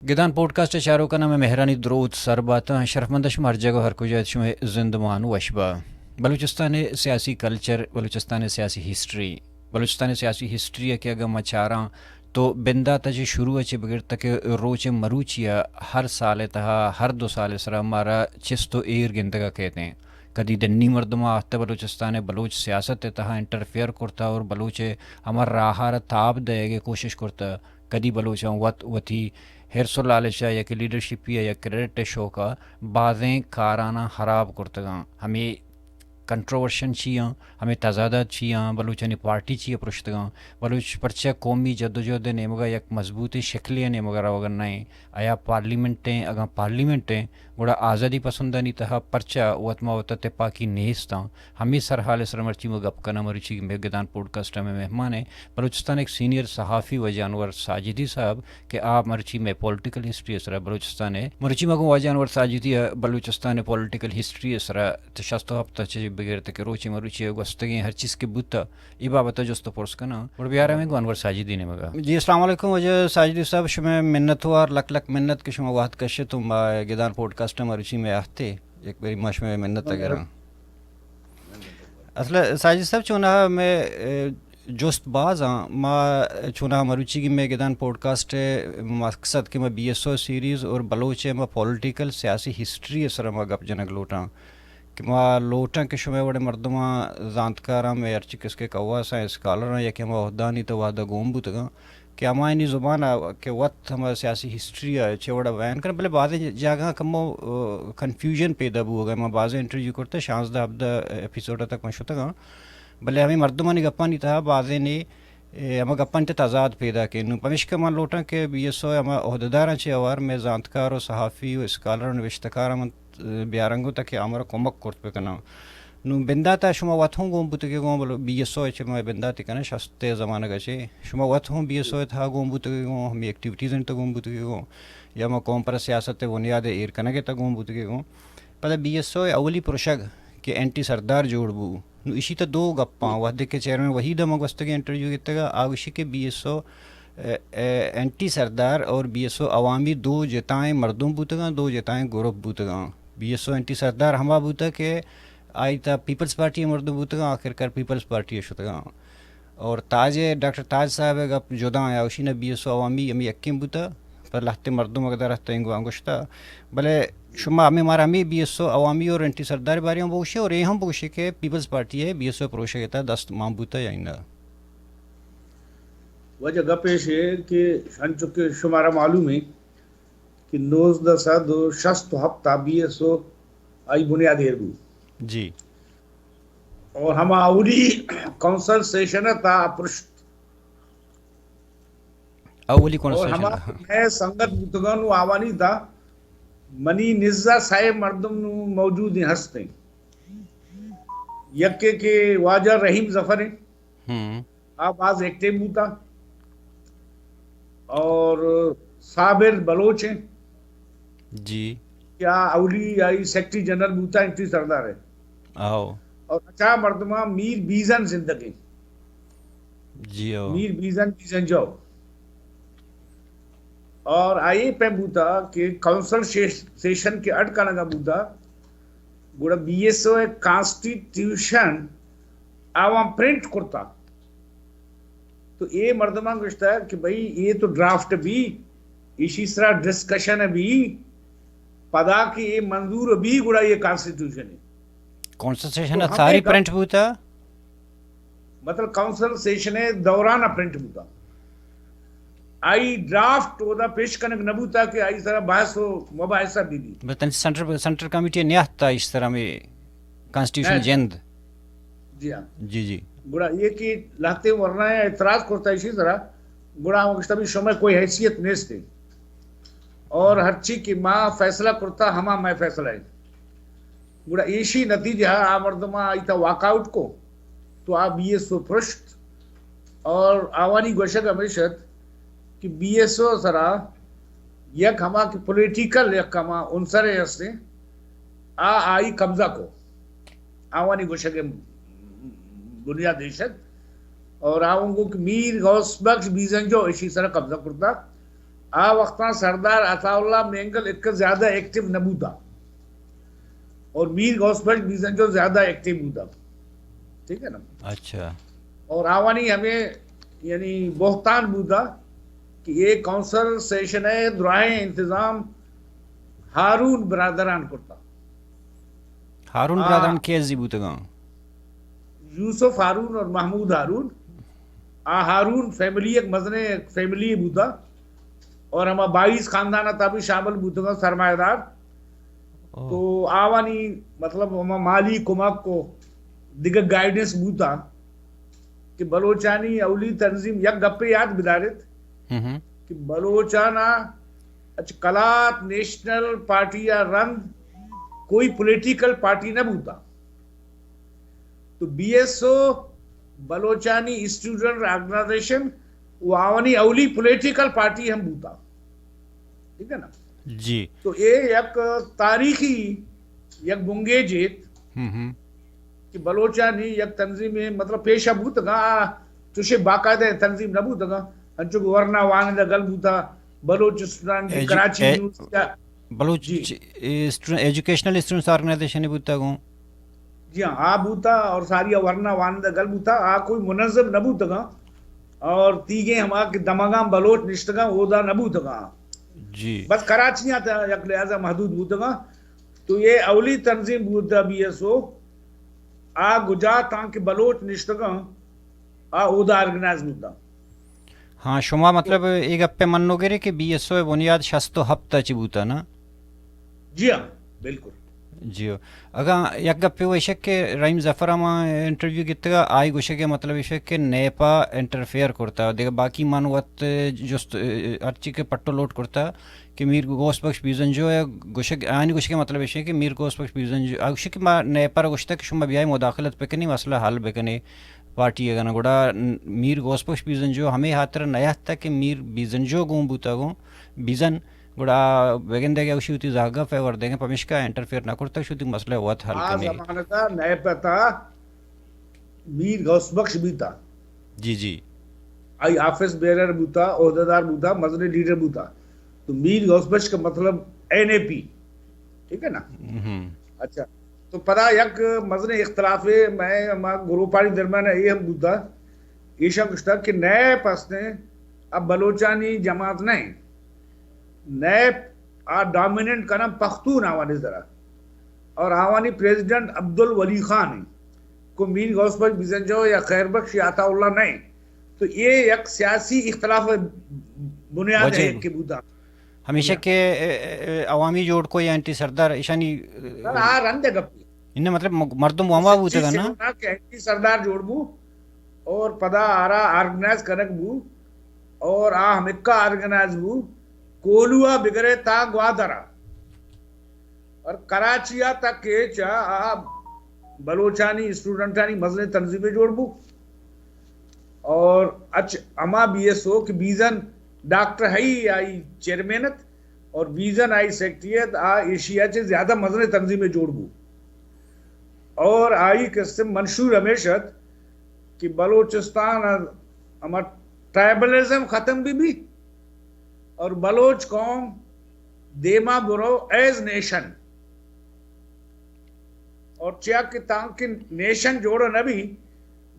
گدان پوڈکاسٹ ءِ چاروکاں مئے مہرانی دروت سر باتاں۔ شرفمند شما ہر جگہ ہر کجا ات، شمئے زندمان وش با۔ بلوچستان ءِ سیاسی کلچر، بلوچستان ءِ سیاسی ہسٹری، بلوچستان ءِ سیاسی ہسٹری ءَ کہ اگاں ما چاراں تو بندات ءَ چہ شروع ءَ چہ بگر تک روچ مروچی ءَ ہر سال ءِ تہا ہر دو سال ءِ سرا مارا چست و ایر گندگ ءَ کیت ایں۔ کدی ڈنی مردماں آہتہ بلوچستان ءِ بلوچ سیاست ءِ تہا انٹرفیئر کرتہ اور بلوچ ءِ ہما راہ ءَ را تاب دئیگ ءِ کوشش کرتہ، کدی بلوچاں وت وتی حرص و لالچ ءَ یا کہ لیڈرشپی ءَ یا کریڈٹ ءِ شوق ءَ بازیں کاراناں ہراب کرتگاں۔ ہمے کنٹروورشن چی آں، ہمے تضادات چی آں، بلوچانی پارٹی چی ءَ پرشتگاں، بلوچ پرچہ قومی جدوجہد ءِ نیمگ ءَ یک مضبوطیں شکلے ءِ نیمگ ءَ روگ ءَ نہ ایں، آیا پارلیمنٹ ایں؟ اگاں پارلیمنٹ ایں، گڑا آزادی پسندانی تہا پرچا وت ما وتا تپاکی نیست آں؟ ہمے سرحال ءِ سرا مرچی ما گپ کناں۔ مروچی مئے گدان پوڈکاسٹ ءِ مئے مہمان ایں بلوچستان ءِ یک سینئر صحافی واجہ انور ساجدی صاحب کہ آ مرچی مئے پولیٹیکل ہسٹری ءِ سرا بلوچستان ءِ، مرچی ما گوں واجہ انور ساجدی ءَ بلوچستان ءِ پولیٹیکل ہسٹری ءِ سرا شست و ہپت ءَ چہ بگر تک روچ مروچی ءَ گوستگیں ہر چیز کہ بوتہ، اے بابت ءَ جست و پرس کناں۔ گڑا بیاراں مئے گوں انور ساجدی نیمگ ءَ۔ جی، السلام علیکم واجہ ساجدی صاحب، شمئے منت وار، لک لک منت کہ شما وہد کشت و ما گدان پوڈکاسٹ ءَ مروچی مئے اہتے، یک بری ما شمئے منت ءَ گراں۔ اصل ءَ ساجد صاحب، چوناہا مئے، اے، جست باز آں۔ ما چوناہا مروچیگی مئے گدان پوڈکاسٹ ءِ مقصد کہ ما بی ایس او سیریز اور بلوچ ءِ ما پولیٹیکل سیاسی ہسٹری ءِ سرا ما گپ جنگ لوٹاں کہ ما لوٹاں کہ شمئے وڑیں مردماں، زانتکاراں، مئے ہرچی کس کہ کواس آں، اسکالر آں یا کہ ہما عہدانی تہ وہدا گون بوتگاں، کہ ہمایانی زبان ءَ کہ وت ہما سیاسی ہسٹری ءَ چہ وڑا بیان کناں، بلے بازیں جاگہاں کمو، آ، کنفیوژن پیدا بوگ ءَ۔ ما بازیں انٹرویو کرتہ، شانزدہ ہبدہ ایپیسوڈ ءَ تک من شتگاں، بلے ہمے مردمانی گپانی تہا بازیں نے، اے، ہما گپانی تہا تضاد پیدا کہ نوں پمیشکا من لوٹاں کہ بی ایس او ءِ ہما عہدیداراں چہ ہوار مئے زانتکار و صحافی و اسکالر و نبشتہ کاراں من، اے، بیارنگ ءَ تاکہ آ مارا کمک کرت بکناں۔ نوں بندات ءَ شما وت ہوں گون بوتگے گوں، بلو بی ایس او ءَ چہ ما بنداتے کناں، شست ءِ زمانگ ءَ چہ شما وت ہوں بی ایس او ءِ تہا گون بوتگے گوں، ہمے ایکٹیویٹیز ءِ تہا گون بوتگے گوں، یا ما قوم پر سیاست ءِ بنیاد ءِ ایر کنگ ءِ تہا گون بوتگے گوں۔ پدا بی ایس او ءِ اولی پروشگ کہ اینٹی سردار جوڑ بو، نوں ایشی تہ دو گپاں، وہدے کہ چیئرمین وحید ءَ ما گوستگیں انٹرویو گتگ ءَ، آ گوشی کہ بی ایس او، اے، اے، اینٹی سردار اور بی ایس او عوامی دو جتائیں مردم بوتگاں، دو جتائیں گروپ بوتگاں۔ بی ایس او اینٹی سردار ہما بوتگ کہ آئی تہ پیپلز پارٹی ءِ مردم بوتگاں، آخرکار پیپلز پارٹی ءَ شتگاں۔ اور تاج ءِ، ڈاکٹر تاج صاحب ءِ گپ جدا ایں، اوشی نہ بی ایس او عوامی ہمے یکیں بوتہ، پر لہتے مردم اگدار ہست اینگو انگوشتہ۔ بلے شما ہمے مارا ہمے بی ایس او عوامی اور اینٹی سردار ءِ بارے ہم بگوشے اور اے ہم بگوشے کہ پیپلز پارٹی ءِ بی ایس او پروشگ ءِ تہ دست مان بوتہ یا نہ؟ واجہ گپ ایش ایں کہ انچو کہ شمارا معلوم ایں کہ نوزدہ سد و شست و ہپت ءَ بی ایس او آئی بنیاد ایر بو۔ جی۔ اور ہما اولی کونسل سیشن ءَ تہا پرشت۔ اولی اور کونسل ہما سیشن۔ مئے سنگت بوتگاں نوں آوانی تہا منی نزا سئے مردم نوں موجود ایں، ہست ایں۔ یکے کہ واجہ رحیم ظفر ایں۔ ہم۔ آ باز ایکٹیو بوتا۔ اور صابر بلوچ ایں۔ جی۔ کہ آ اولی آئی سیکرٹری جنرل بوتا، اینٹی سردار ایں۔ آؤ۔ اور اچا مردماں میر بیزن زندگ ایں۔ جی آؤ۔ میر بیزن، بیزن جو۔ اور آئی پہ بوتا کہ کونسل شیش-، سیشن کہ اڈ کنگا بوتا، گڑا بی ایس او ءِ کانسٹیٹیوشن آواں پرنٹ کرتا۔ تو اے مردماں گوشتہ کہ بھئی، اے تو ڈرافٹ بی، ایشی سرا ڈسکشن بی، پدا کہ اے منظور بی، گڑا اے کانسٹیٹیوشن ایں۔ کونسل سیشن تو ءَ ہمے ساری گپ پرنٹ بوتا؟ مطلب، کونسل سیشن ءِ دوران ءَ پرنٹ بوتا۔ آئی ڈرافٹ اودا پیش کنگ نہ بوتا کہ آئی سرا بحث و مباحثہ بی بی۔ بس تن سینٹر، سینٹر کمیٹی ءَ نیاتکا ایشی سرا ہمے کانسٹیٹیوشن نیاتکا۔ جند۔ جی ہاں۔ جی، جی۔ گڑا اے کہ لہتے ورنایاں اعتراض کرتا ایشی سرا، گڑا ہم گوشتا بھئی شمئے کوئی حیثیت نیست۔ اور ہرچی کہ ما فیصلہ کرتا، ہما مئے فیصلہ ایں۔ گڑا ایشی نتیجہ آ مردماں آئی تہا واک آؤٹ کو، تو آ بی ایس او پرشت اور آوانی گوشگ ہمیش ات کہ بی ایس او سرا یک ہما کہ پولیٹیکل یک ہما عنصرے ہستیں، آ آئی قبضہ کو۔ آوانی گوشگ بنیاد ایش ات۔ اور آ اوں گو کہ میر غوث بخش بیزنجو ایشی سرا قبضہ کرتا۔ آ وقتاں سردار عطا اللہ مینگل ایک زیادہ ایکٹیو نہ بوتا اور میر غوث بخش بیزنجو زیادہ ایکٹیو بوتا۔ ٹھیک ہے نا؟ اچھا۔ اور آوانی ہمیں یعنی بہتان بوتا کہ یہ کونسل سیشن ہے، دراہیں انتظام ہارون برادران کرتا۔ ہارون آ، برادران کیزی بوتگاں؟ یوسف ہارون اور محمود ہارون۔ آ ہارون فیملی، ایک مزنے فیملی بوتا اور ہما بائیس خاندان تا بھی شامل بوتگاں سرمایہ دار۔ او۔ تو آوانی مطلب ہما مالی کمک کو دگہ گائیڈنس بوتا کہ بلوچانی اولی تنظیم، یک گپے یاد بداریت ہم ہم۔ کہ بلوچانا اچ کلات نیشنل پارٹی یا رند کوئی پولیٹیکل پارٹی نہ بوتا۔ تو بی ایس او بلوچانی اسٹوڈنٹ آرگنائزیشن و آوانی اولی پولیٹیکل پارٹی ہم بوتا۔ ٹھیک ہے نا؟ جی۔ تو اے یک تاریخی یک بنگیجے ہم ہم۔ کہ بلوچانی یک تنظیمے مطلب پیشہ بوتگاں، آ چوشیں باقاعدہ تنظیم نہ بوتگاں، انچو کہ ورنا وانندہ گل بوتا، بلوچ اسٹوڈنٹ ایجو-، کراچی اے-، یونیورسٹی۔ بلوچ جی۔ چ-، a student, educational students organization بوتا گوں۔ جی ہاں، آ بوتا اور ساری ورنا وانندہ گل بوتا، آ کوئی منظم نہ بوتگاں اور تیگیں ہما کہ دمگاں بلوچ نشتگاں اودا نہ بوتگاں۔ جی۔ بس کراچی آ تا یک لحاظ محدود بوتگاں۔ تو یہ اولی تنظیم بوتا بی ایس او، آ گجا تانکہ بلوچ نشتگاں، آ اودا آرگنائز بوتا۔ ہاں، شما مطلب اے گپ ء منوگرے کہ بی ایس او ء بنیاد شست و ہپت ء چی بوتا نا؟ جی ہاں، بالکل۔ جی ہو۔ اگاں یک گپے و ایشک کہ رحیم ظفر ہما انٹرویو گتگا، آئی گوشگ ء مطلب ایشک کہ نیپا انٹرفیئر کرتا، دگہ باقی من وت جست، ہرچی کہ پٹو لوٹ کرتا کہ میر غوث بخش بیزنجو ء گوشگ، آنی گوشگ ء مطلب ایشک کہ میر غوث بخش بیزنجو، آ گوشگ کہ ما نیپا را گوشتا کہ شما بیائے مداخلت بکنے، مسئلہ حل بکنے۔ پارٹی ء گنا گڑا میر غوث بخش بیزنجو ہمے ہاتر نہ اتک کہ میر بیزنجو گوں بوتا گوں بیزن، گڑا بگندے کہ اوشی وتی زہگا فیور دیگیں، پمیشکا انٹرفیئر نہ کرتگ، شو وتی مسئلہ وت حل آ کنی۔ زمانگا نئے پتا میر غوث بخش بیتا۔ جی، جی۔ آئی آفس بیئرر بوتا، عہدیدار بوتا، مزنیں لیڈر بوتا۔ تو میر غوث بخش کا مطلب این اے پی، ٹھیک ہے نا؟ ہم۔ اچھا، تو پدا یک مزنیں اختلاف ہے، میں، ہما گروپانی درمیان اے ہم بوتا، ایشاں گوشتا کہ نیپ ہستیں، اب بلوچانی جماعت نہیں، نیپ آ ڈومیننٹ کنن پختون آوانی ذرا، اور آوانی پریزیڈنٹ عبدالولی خان ہیں، کو میر غوث بخش بزنجو یا خیر بخش یا عطا اللہ نہیں۔ تو یہ یک سیاسی اختلاف بنیاد وجہ ہے کہ بوتا۔ ہمیشہ یا۔ کہ، اے، اے، عوامی جوڑ کو یا اینٹی سردار ایشانی، سر، آ رند گپی۔ انہیں مطلب م-، مردم وما بوتگا نا؟ کہ اینٹی سردار جوڑ بو اور پدا آرا آرگنائز کنگ بو اور آ ہمکا آرگنائز بو، کولوا بگرے تا گوادرا اور کراچی آ تک کہ چا آ بلوچانی اسٹوڈنٹانی مزنیں تنظیمے جوڑ بو۔ اور اچ ہما بی ایس او کہ بیزن ڈاکٹر ہئی آئی چیئرمین ات اور بیزن آئی سیکرٹری ات، آ ایشیا چہ زیادہ مزنیں تنظیمے جوڑ بو۔ اور آئی قسم منشور ہمیش ات کہ بلوچستان ہما ٹرائبلزم ختم بی بی اور بلوچ قوم دیما برو ایز نیشن۔ اور چیا کہ تانکہ نیشن جوڑ نہ بی،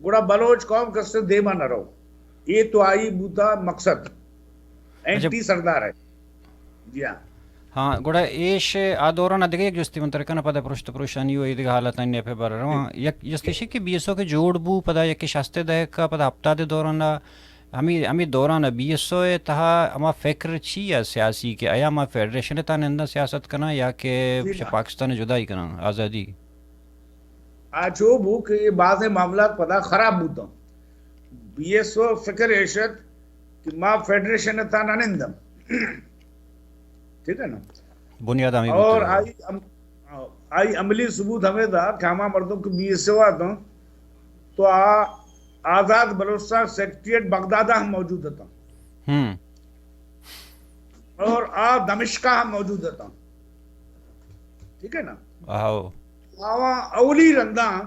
گڑا بلوچ قوم کس دیما نہ رو۔ یہ تو آئی بوتا مقصد۔ اینٹی سردار ہے۔ جی ہاں۔ ہاں، گڑا ایش آ دوران دگہ یک جستی من ترکن پدا پرشت پروشانی و ایدگہ حالتانی نیپے بر رواں۔ یک جستی شی کہ بی ایس او کہ جوڑ بو، پدا یک شست دہک، پدا ہپتاد دوران ہمے، ہمے دوران ء بی ایس او ء تہا ہما فکر چی ء سیاسی کہ آیا ما فیڈریشن ء تہا ننداں سیاست کناں یا کہ جی چہ ہاں۔ پاکستان ء جدائی کناں، آزادی؟ آ چو بو کہ یہ بازیں معاملات پدا خراب بوتاں۔ بی ایس او فکر ایش ات کہ ما فیڈریشن ء تہا نہ ننداں۔ ٹھیک ہے نا؟ بنیاد ہمیں اور بوتگ۔ آئی ہم آئی عملی ثبوت ہمیں دا کہ ہما مردم کہ بی ایس او آتاں تو آ آزاد بلوچستان سیکرٹریٹ بغداد ہم موجود اتاں۔ ہم۔ اور آ دمشق ہم موجود اتاں۔ ٹھیک ہے نا؟ آہو۔ آواں اولی رنداں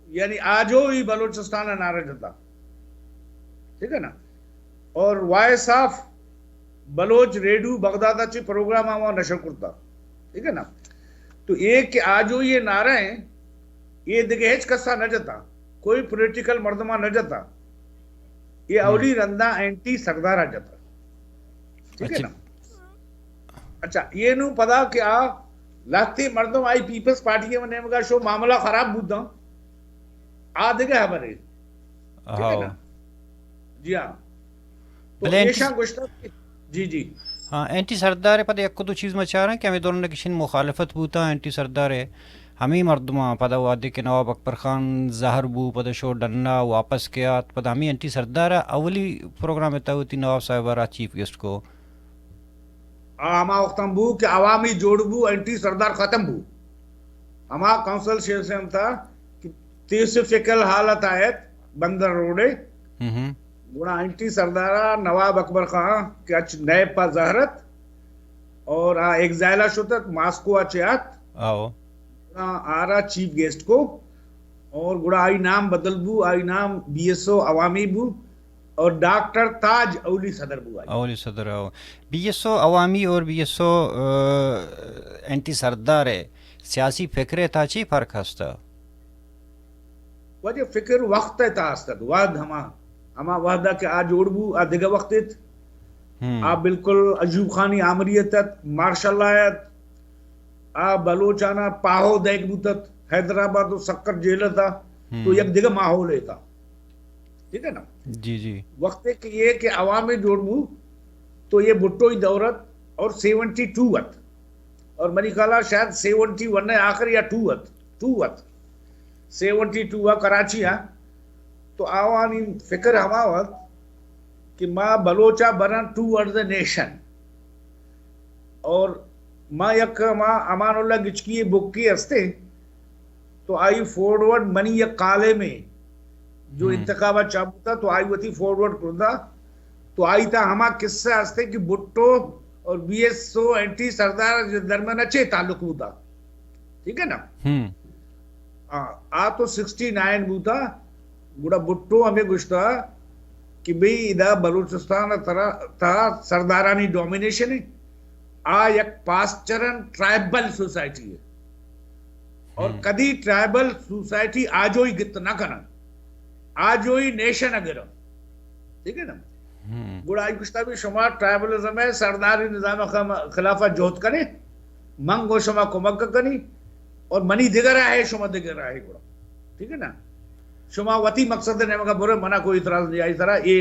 یعنی آجوئی بلوچستان نعرہ جتا۔ ٹھیک ہے نا؟ اور voice of Baloch radio Baghdad ءَ چہ پروگرام آواں نشر کرتا۔ ٹھیک ہے نا؟ تو اے کہ آجوئی ءِ نعرہ ایں، اے دگہ ہچ کسا نہ جتا، کوئی پولیٹیکل مردماں نہ جتا۔ اے اولی رندا اینٹی سردار ءَ جتا۔ ٹھیک ہے نا؟ اچھا، اے نوں پدا کہ آ لہتے مردم آئی پیپلز پارٹی ءِ نیمگا شو، معاملہ خراب بوتاں، آ دگہ خبرے۔ ٹھیک ہے نا؟ جی ہاں۔ تو بلے اینٹی ایشاں گوشتا کہ، جی، جی۔ ہاں، اینٹی سردار ءِ پدا یک دو چیز ما چاراں کہ ہمے دوران گشن مخالفت بوتا، اینٹی سردار ءِ ہمے مردماں پدا وہدے کہ نواب اکبر خان زہر بو، پدا شو ڈنا واپس کیات، پدا ہمے اینٹی سردار ءَ اولی پروگرام ءِ تہ وتی نواب صاحب ءَ را چیف گیسٹ کو۔ آ ہما وقتاں بو کہ عوامی جوڑ بو، اینٹی سردار ختم بو۔ ہما کانسلٹیشن تھا کہ تیس فکل حالت آیت بندر روڈے۔ ہم۔ گڑا اینٹی سردارا نواب اکبر خان کہ اچ نیب پا زہرت اور آ ایگزائلا شتت، ماسکو آ چیات۔ آؤ۔ گڑا آرا چیف گیسٹ کو اور گڑا آئی نام بدل بو، آئی نام بی ایس او عوامی بو۔ اور ڈاکٹر تاج اولی صدر بو آئی۔ اولی صدر ہو۔ بی ایس او عوامی اور بی ایس او، آ، اینٹی سردار ہے۔ سیاسی فکر ہے تا چی فرق ہستا؟ واجہ فکر وقت ہے تا ہستت۔ وہد ہما، ہما وہدا کہ آ جوڑ بو، آ دگہ وقت ات۔ ہم۔ آ بالکل ایوب خانی آمریت ات، مارشل لا ات۔ آ بلوچانا پاہو دیگ بوتت، حیدرآباد و سکر جیل تا، تو ہم۔ یک دگہ ماحول ہے تا۔ ٹھیک ہے نا؟ جی، جی۔ وقت کہ یہ کہ عوام جوڑ بو، تو یہ بھٹو ہی دور ات اور سیونٹی ٹو ات۔ اور منی خیال ہے شاید سیونٹی ون ہے آخر یا ٹو ات، ٹو ات۔ سیونٹی ٹو آ کراچی آ، تو آوانی فکر ہما وقت کہ ما بلوچا برن ٹو ورڈز اے نیشن۔ اور ما یک ما امان اللہ گچکی بکی ہستے، تو آئی فارورڈ منی یک کالے میں جو ہم۔ انتخابات چاپ ہوتا تو آئی وتی فارورڈ کردا، تو آئی تا ہما قصہ ہستے کہ بھٹو اور بی ایس او اینٹی سردار درمیان اچھے تعلق ہوتا۔ ٹھیک ہے نا؟ ہم۔ آ، آ تو سکسٹی نائن بوتا، گڑا بھٹو ہمیں گوشتا کہ بھئی ادا بلوچستان ترا، تا سردارانی ڈومینیشن ہے، آ یک پاسچرن ٹرائبل سوسائٹی ہے۔ اور ہم۔ کدی ٹرائبل سوسائٹی آجوئی گت نہ کنن، آجوئی نیشن اگر۔ ٹھیک ہے نا؟ ہم۔ گڑا آئی گوشتا بھی شما ٹرائبلزم ہے، سرداری نظام خم-، خلاف جہد کنے، من گو شما کمک کنی، اور منی دگہ راہ ہے، شما دگہ راہ ہے گڑا۔ ٹھیک ہے نا؟ شما وتی مقصد نیمگا برے، منا کوئی اعتراض نہیں آئی طرح، اے،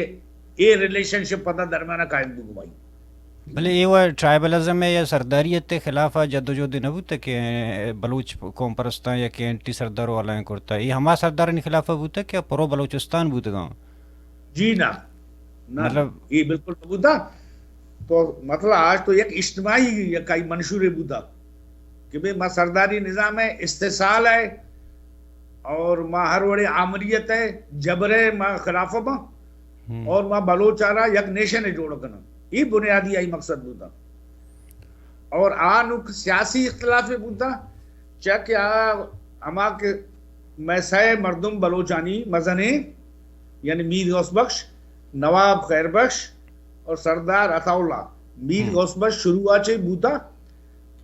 اے ریلیشن شپ پتہ درمیانہ قائم بو گمائی۔ بلے اے وا ٹرائبلزم ہے یا سرداریت خلاف جد و جہد نہ بوتا کہ بلوچ قوم پرستاں یا کہ اینٹی سردار والا کرتا، اے ہما سردارانی خلاف بوتا کہ پرو بلوچستان بوتگاں؟ جی نہ، نہ، مطلب، اے بالکل نہ بوتا۔ تو مطلب آج تو یک اجتماعی یک آئی منشورے بوتا کہ بھئی ما سرداری نظام ہے، استحصال ہے اور ما ہر وڑے آمریت ہے، جبر ہے، ما خلاف با ہم۔ اور ما بلوچ آرا یک نیشن ہے جوڑ کناں۔ اے بنیادی آئی مقصد بوتا۔ اور آ نوک سیاسی اختلاف بوتا، چا کہ آ ہما کہ میں سئے مردم بلوچانی مزنیں، یعنی میر غوث بخش، نواب خیر بخش اور سردار عطا اللہ۔ میر ہم۔ غوث بخش شروع آ چے بوتا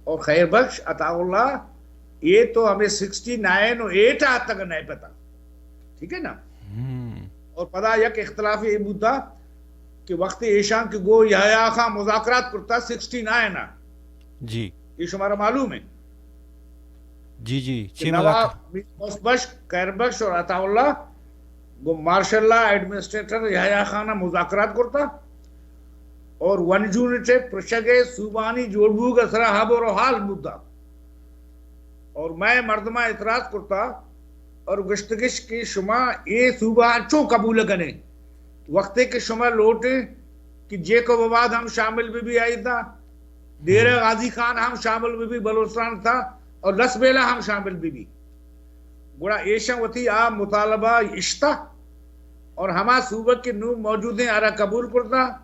اور خیر بخش، عطا اللہ، اے تو ہمیں سکسٹی نائن و ایٹ آ تک نئے پتا۔ ٹھیک ہے نا؟ ہم۔ اور پدا یک اختلاف اے بوتا کہ وقت ایشان کہ گو یحییٰ خان مذاکرات کرتا سکسٹی نائن آ۔ جی۔ یہ شمارا معلوم ہے؟ جی، جی، کہ چی نواب مذاکر-، میر غوث بخش، خیر بخش اور عطا اللہ گو مارشل لا ایڈمنسٹریٹر یحییٰ خان مذاکرات کرتا اور ون یونٹ پرشگ صوبانی جوڑ بوگ سرا ہبر و حال بوتا۔ اور میں مردماں اعتراض کرتا اور گشتگش کہ شما اے صوبہ چون قبول کنے؟ وقتے کہ شما لوٹے کہ جیکب آباد ہم شامل بہ بی آئی تا، ڈیرہ غازی خان ہم شامل بہ بی بلوچستان تا، اور لسبیلہ ہم شامل بہ بی۔ گڑا ایشاں وتی آ مطالبہ اشتا اور ہما صوبہ کہ نوں موجودیں آرا قبول کرتا۔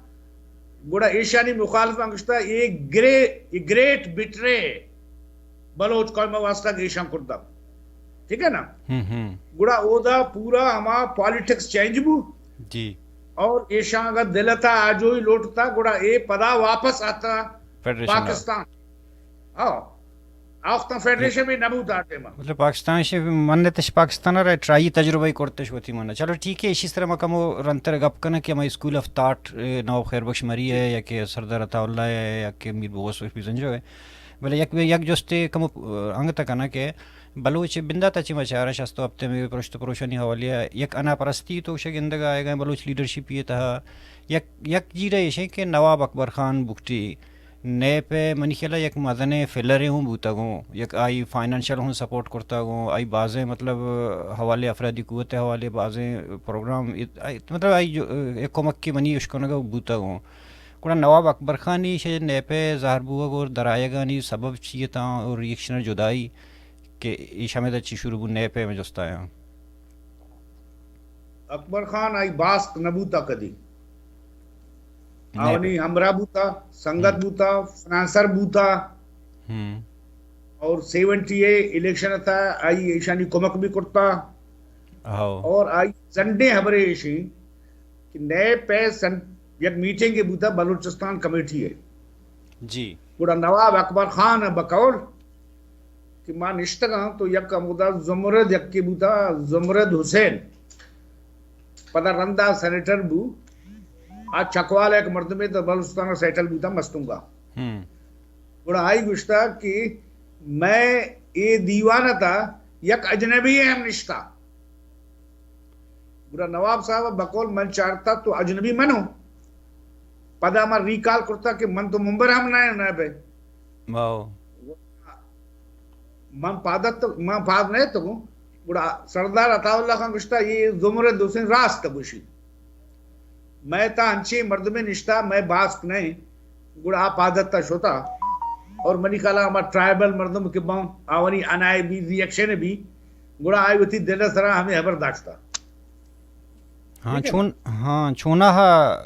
گڑا ایشانی مخالفاں گشتا، اے گرے-، اے گریٹ بٹرے بلوچ قوم واسطہ کہ ایشاں کرتا۔ ٹھیک ہے نا؟ ہم، ہم۔ گڑا اودا پورا ہما پالیٹکس چینج بو۔ جی۔ اور ایشاں اگر دل ءَ تہ آجوئی لوٹتا، گڑا اے پدا واپس آتا فیڈریشن ءَ۔ پاکستان۔ ہاں، آختاں فیڈریشن بھی نہ بوتا آ ٹائم ءَ۔ مطلب پاکستان شے منتش، پاکستان ءَ را ٹرائی تجربہ ہی کرتش وتی من۔ چلو ٹھیک ہے، اسی طرح ما کمو رنتر گپ کناں کہ ہمیں اسکول آف تھاٹ، اے، نواب خیر بخش مری ہے یا کہ سردار عطا اللہ ہے یا کہ میر بغوث بخش بزنجو ہے۔ بلے یک، یک جستے کمو، اے، انگت کناں کہ بلوچ بندات ءَ چہ ما چاراں شست ءُ ہپت ءَ مئے پرشت ءُ پروشانی حوالے ءَ یک اناپرستی تو شہ گندگ ءَ آیگ ءَ، بلوچ لیڈرشپ ءِ تہا یک، یک جیڑہ ایش ایں کہ نواب اکبر خان بگٹی نیپ ءِ منی خیال ءَ یک مزنیں فلرے ہوں بوتگ اوں، یک آئی فائنانشل ہوں سپورٹ کرتگ اوں، آئی بازیں مطلب حوالے، افرادی قوت ءِ حوالے بازیں پروگرام ات-، آئی، مطلب آئی جو، یک کمک کہ منی اشکنگ ءَ بوتگ اوں۔ گڑا نواب اکبر خان ءِ شہ نیپ ءِ زہر بوگ اور درآیگانی سبب چی اتاں اور ریئیکشن جدائی کہ ایش ہمیں چی شروع بو نیپ ءِ میں جستا آیاں۔ اکبر خان آئی باسک نہ بوتا کدی۔ نیپ ءِ۔ آوانی ہمراہ بوتا، سنگت ہم۔ بوتا، فنانسر بوتا۔ ہم۔ اور سیونٹی اے الیکشن تھا، آئی ایشانی کمک بھی کرتا۔ ہاؤ۔ اور آئی زنڈیں خبریں ایشی کہ نیپ ءِ سن-، یک میٹنگ بوتا بلوچستان کمیٹی ءِ۔ جی۔ گڑا نواب اکبر خان ءَ بقول کہ ما نشتگاں تو یک ہمودا زمرد یکے بوتا، زمرد حسین، پدا رندا سینیٹر بو، آ چکوال ءِ یک مردمے تو بلوچستان ءَ سیٹل بوتا مستونگا۔ ہم۔ گڑا آئی گوشتا کہ مئے اے دیوان ءِ تہا یک اجنبی ہم نشتا۔ گڑا نواب صاحب ءَ بقول من چارتا تو اجنبی منو۔ پدا ما ریکال کرتا کہ من تو ممبر ہم نہ، نہ بے۔ واو۔ من پادت، من پاد نہ تو۔ گڑا سردار عطا اللہ خان گوشتا، یہ زمرد حسین راست گوشی۔ مئے تہا انچیں مردمے نشتا، مئے باسک نہ ایں۔ گڑا آ پادت ءَ شتا۔ اور منی خیال ءَ ہما ٹرائبل مردم کہ باں، آوانی انائی بی، ریئیکشن بی، گڑا آئی وتی دل ءِ سرا ہمیں خبر داشتا۔ ہاں، ٹھیک ہے چون-، نا؟ ہاں، چوناہا،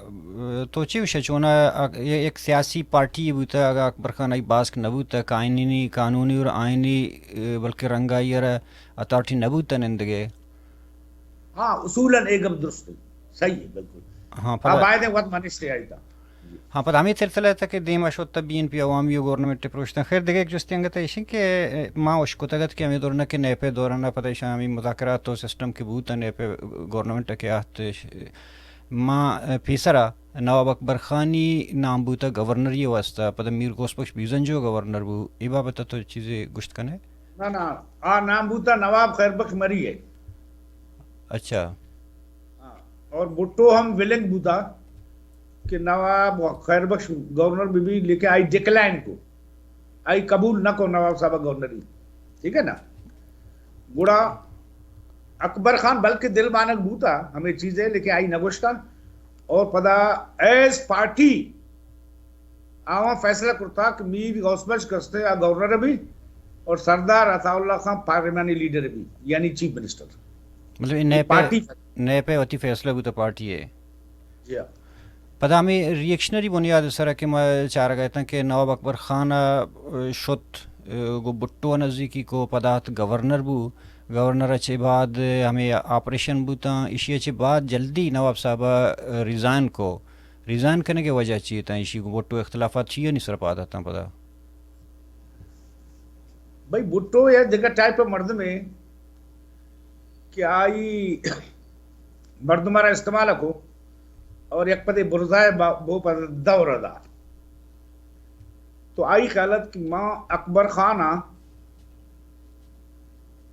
تو چی وشے، چوناہا اک-، یہ ایک سیاسی پارٹی بوتا، اگر اکبر خان آئی باسک نہ بوتا، قانونی، قانونی اور آئینی، اے، بلکہ رنگ آئی ءَ را اتھارٹی نہ بوتا نندگے۔ ہاں، اصولاً اے گپ درست ہے۔ صحیح ہے، بالکل۔ ہاں، آ پدا باید وت منشتے آئی تا۔ ہاں، پدا ہمیں سلسلہ تھا کہ دیما شت بی این پی عوامی و گورنمنٹ پروشتن۔ خیر، دگہ یک جستے انگت ایشن کہ ما اشکتگت کہ ہمیں دورنا کہ نیپے دورنا پدا ایشان ہمیں مذاکرات و سسٹم کہ بوتا نیپے گورنمنٹ کے آہت ما پیسرا نواب اکبر خانی نام بوتا گورنری واسطہ، پدا میر غوث بخش بیزنجو گورنر بو۔ ای بابت تو چیزے گشت کنے؟ نہ، نہ، آ نام بوتا نواب خیر بخش مری ہے۔ اچھا۔ ہاں، اور بھٹو ہم ولنگ بوتا کہ نواب خیر بخش گورنر بہ بی، لیکن آئی ڈکلائن کو، آئی قبول نہ کو نواب صاحب گورنری، ٹھیک ہے نا؟ گڑا اکبر خان بلکہ دل مانگ بوتا ہمیں چیزیں، لیکن آئی نہ گوشتا۔ اور پدا ایز پارٹی آواں فیصلہ کرتا کہ میر غوث بخش کستے آ گورنر بھی اور سردار عطا اللہ خان پارلیمانی لیڈر بھی، یعنی چیف منسٹر۔ مطلب، یہ نئے پہ، پارٹی نئے پہ وتی فیصلہ بوتا پارٹی ہے۔ جی ہاں۔ پدا ہمیں ریئیکشنری بنیاد سر کہ ما چارگ اتاں کہ نواب اکبر خان، آ، شت، آ، گو بھٹو نزدیکی کو، پدا ات گورنر بو، گورنر چے بعد ہمیں آپریشن بوتاں، ایشی چے بعد جلدی نواب صاحب ریزائن کو۔ ریزائن کنگ ءِ وجہ چی اتاں؟ ایشی گوں بھٹو اختلافات چی آنی سر پاد اتاں پدا؟ بھئی، بھٹو یا دگہ ٹائپ ءِ مردمے کہ آئی مردم را استعمال کو اور یک پدے برزائے با-، بو پد دور دا۔ تو آئی خیال ات کہ ما اکبر خان آ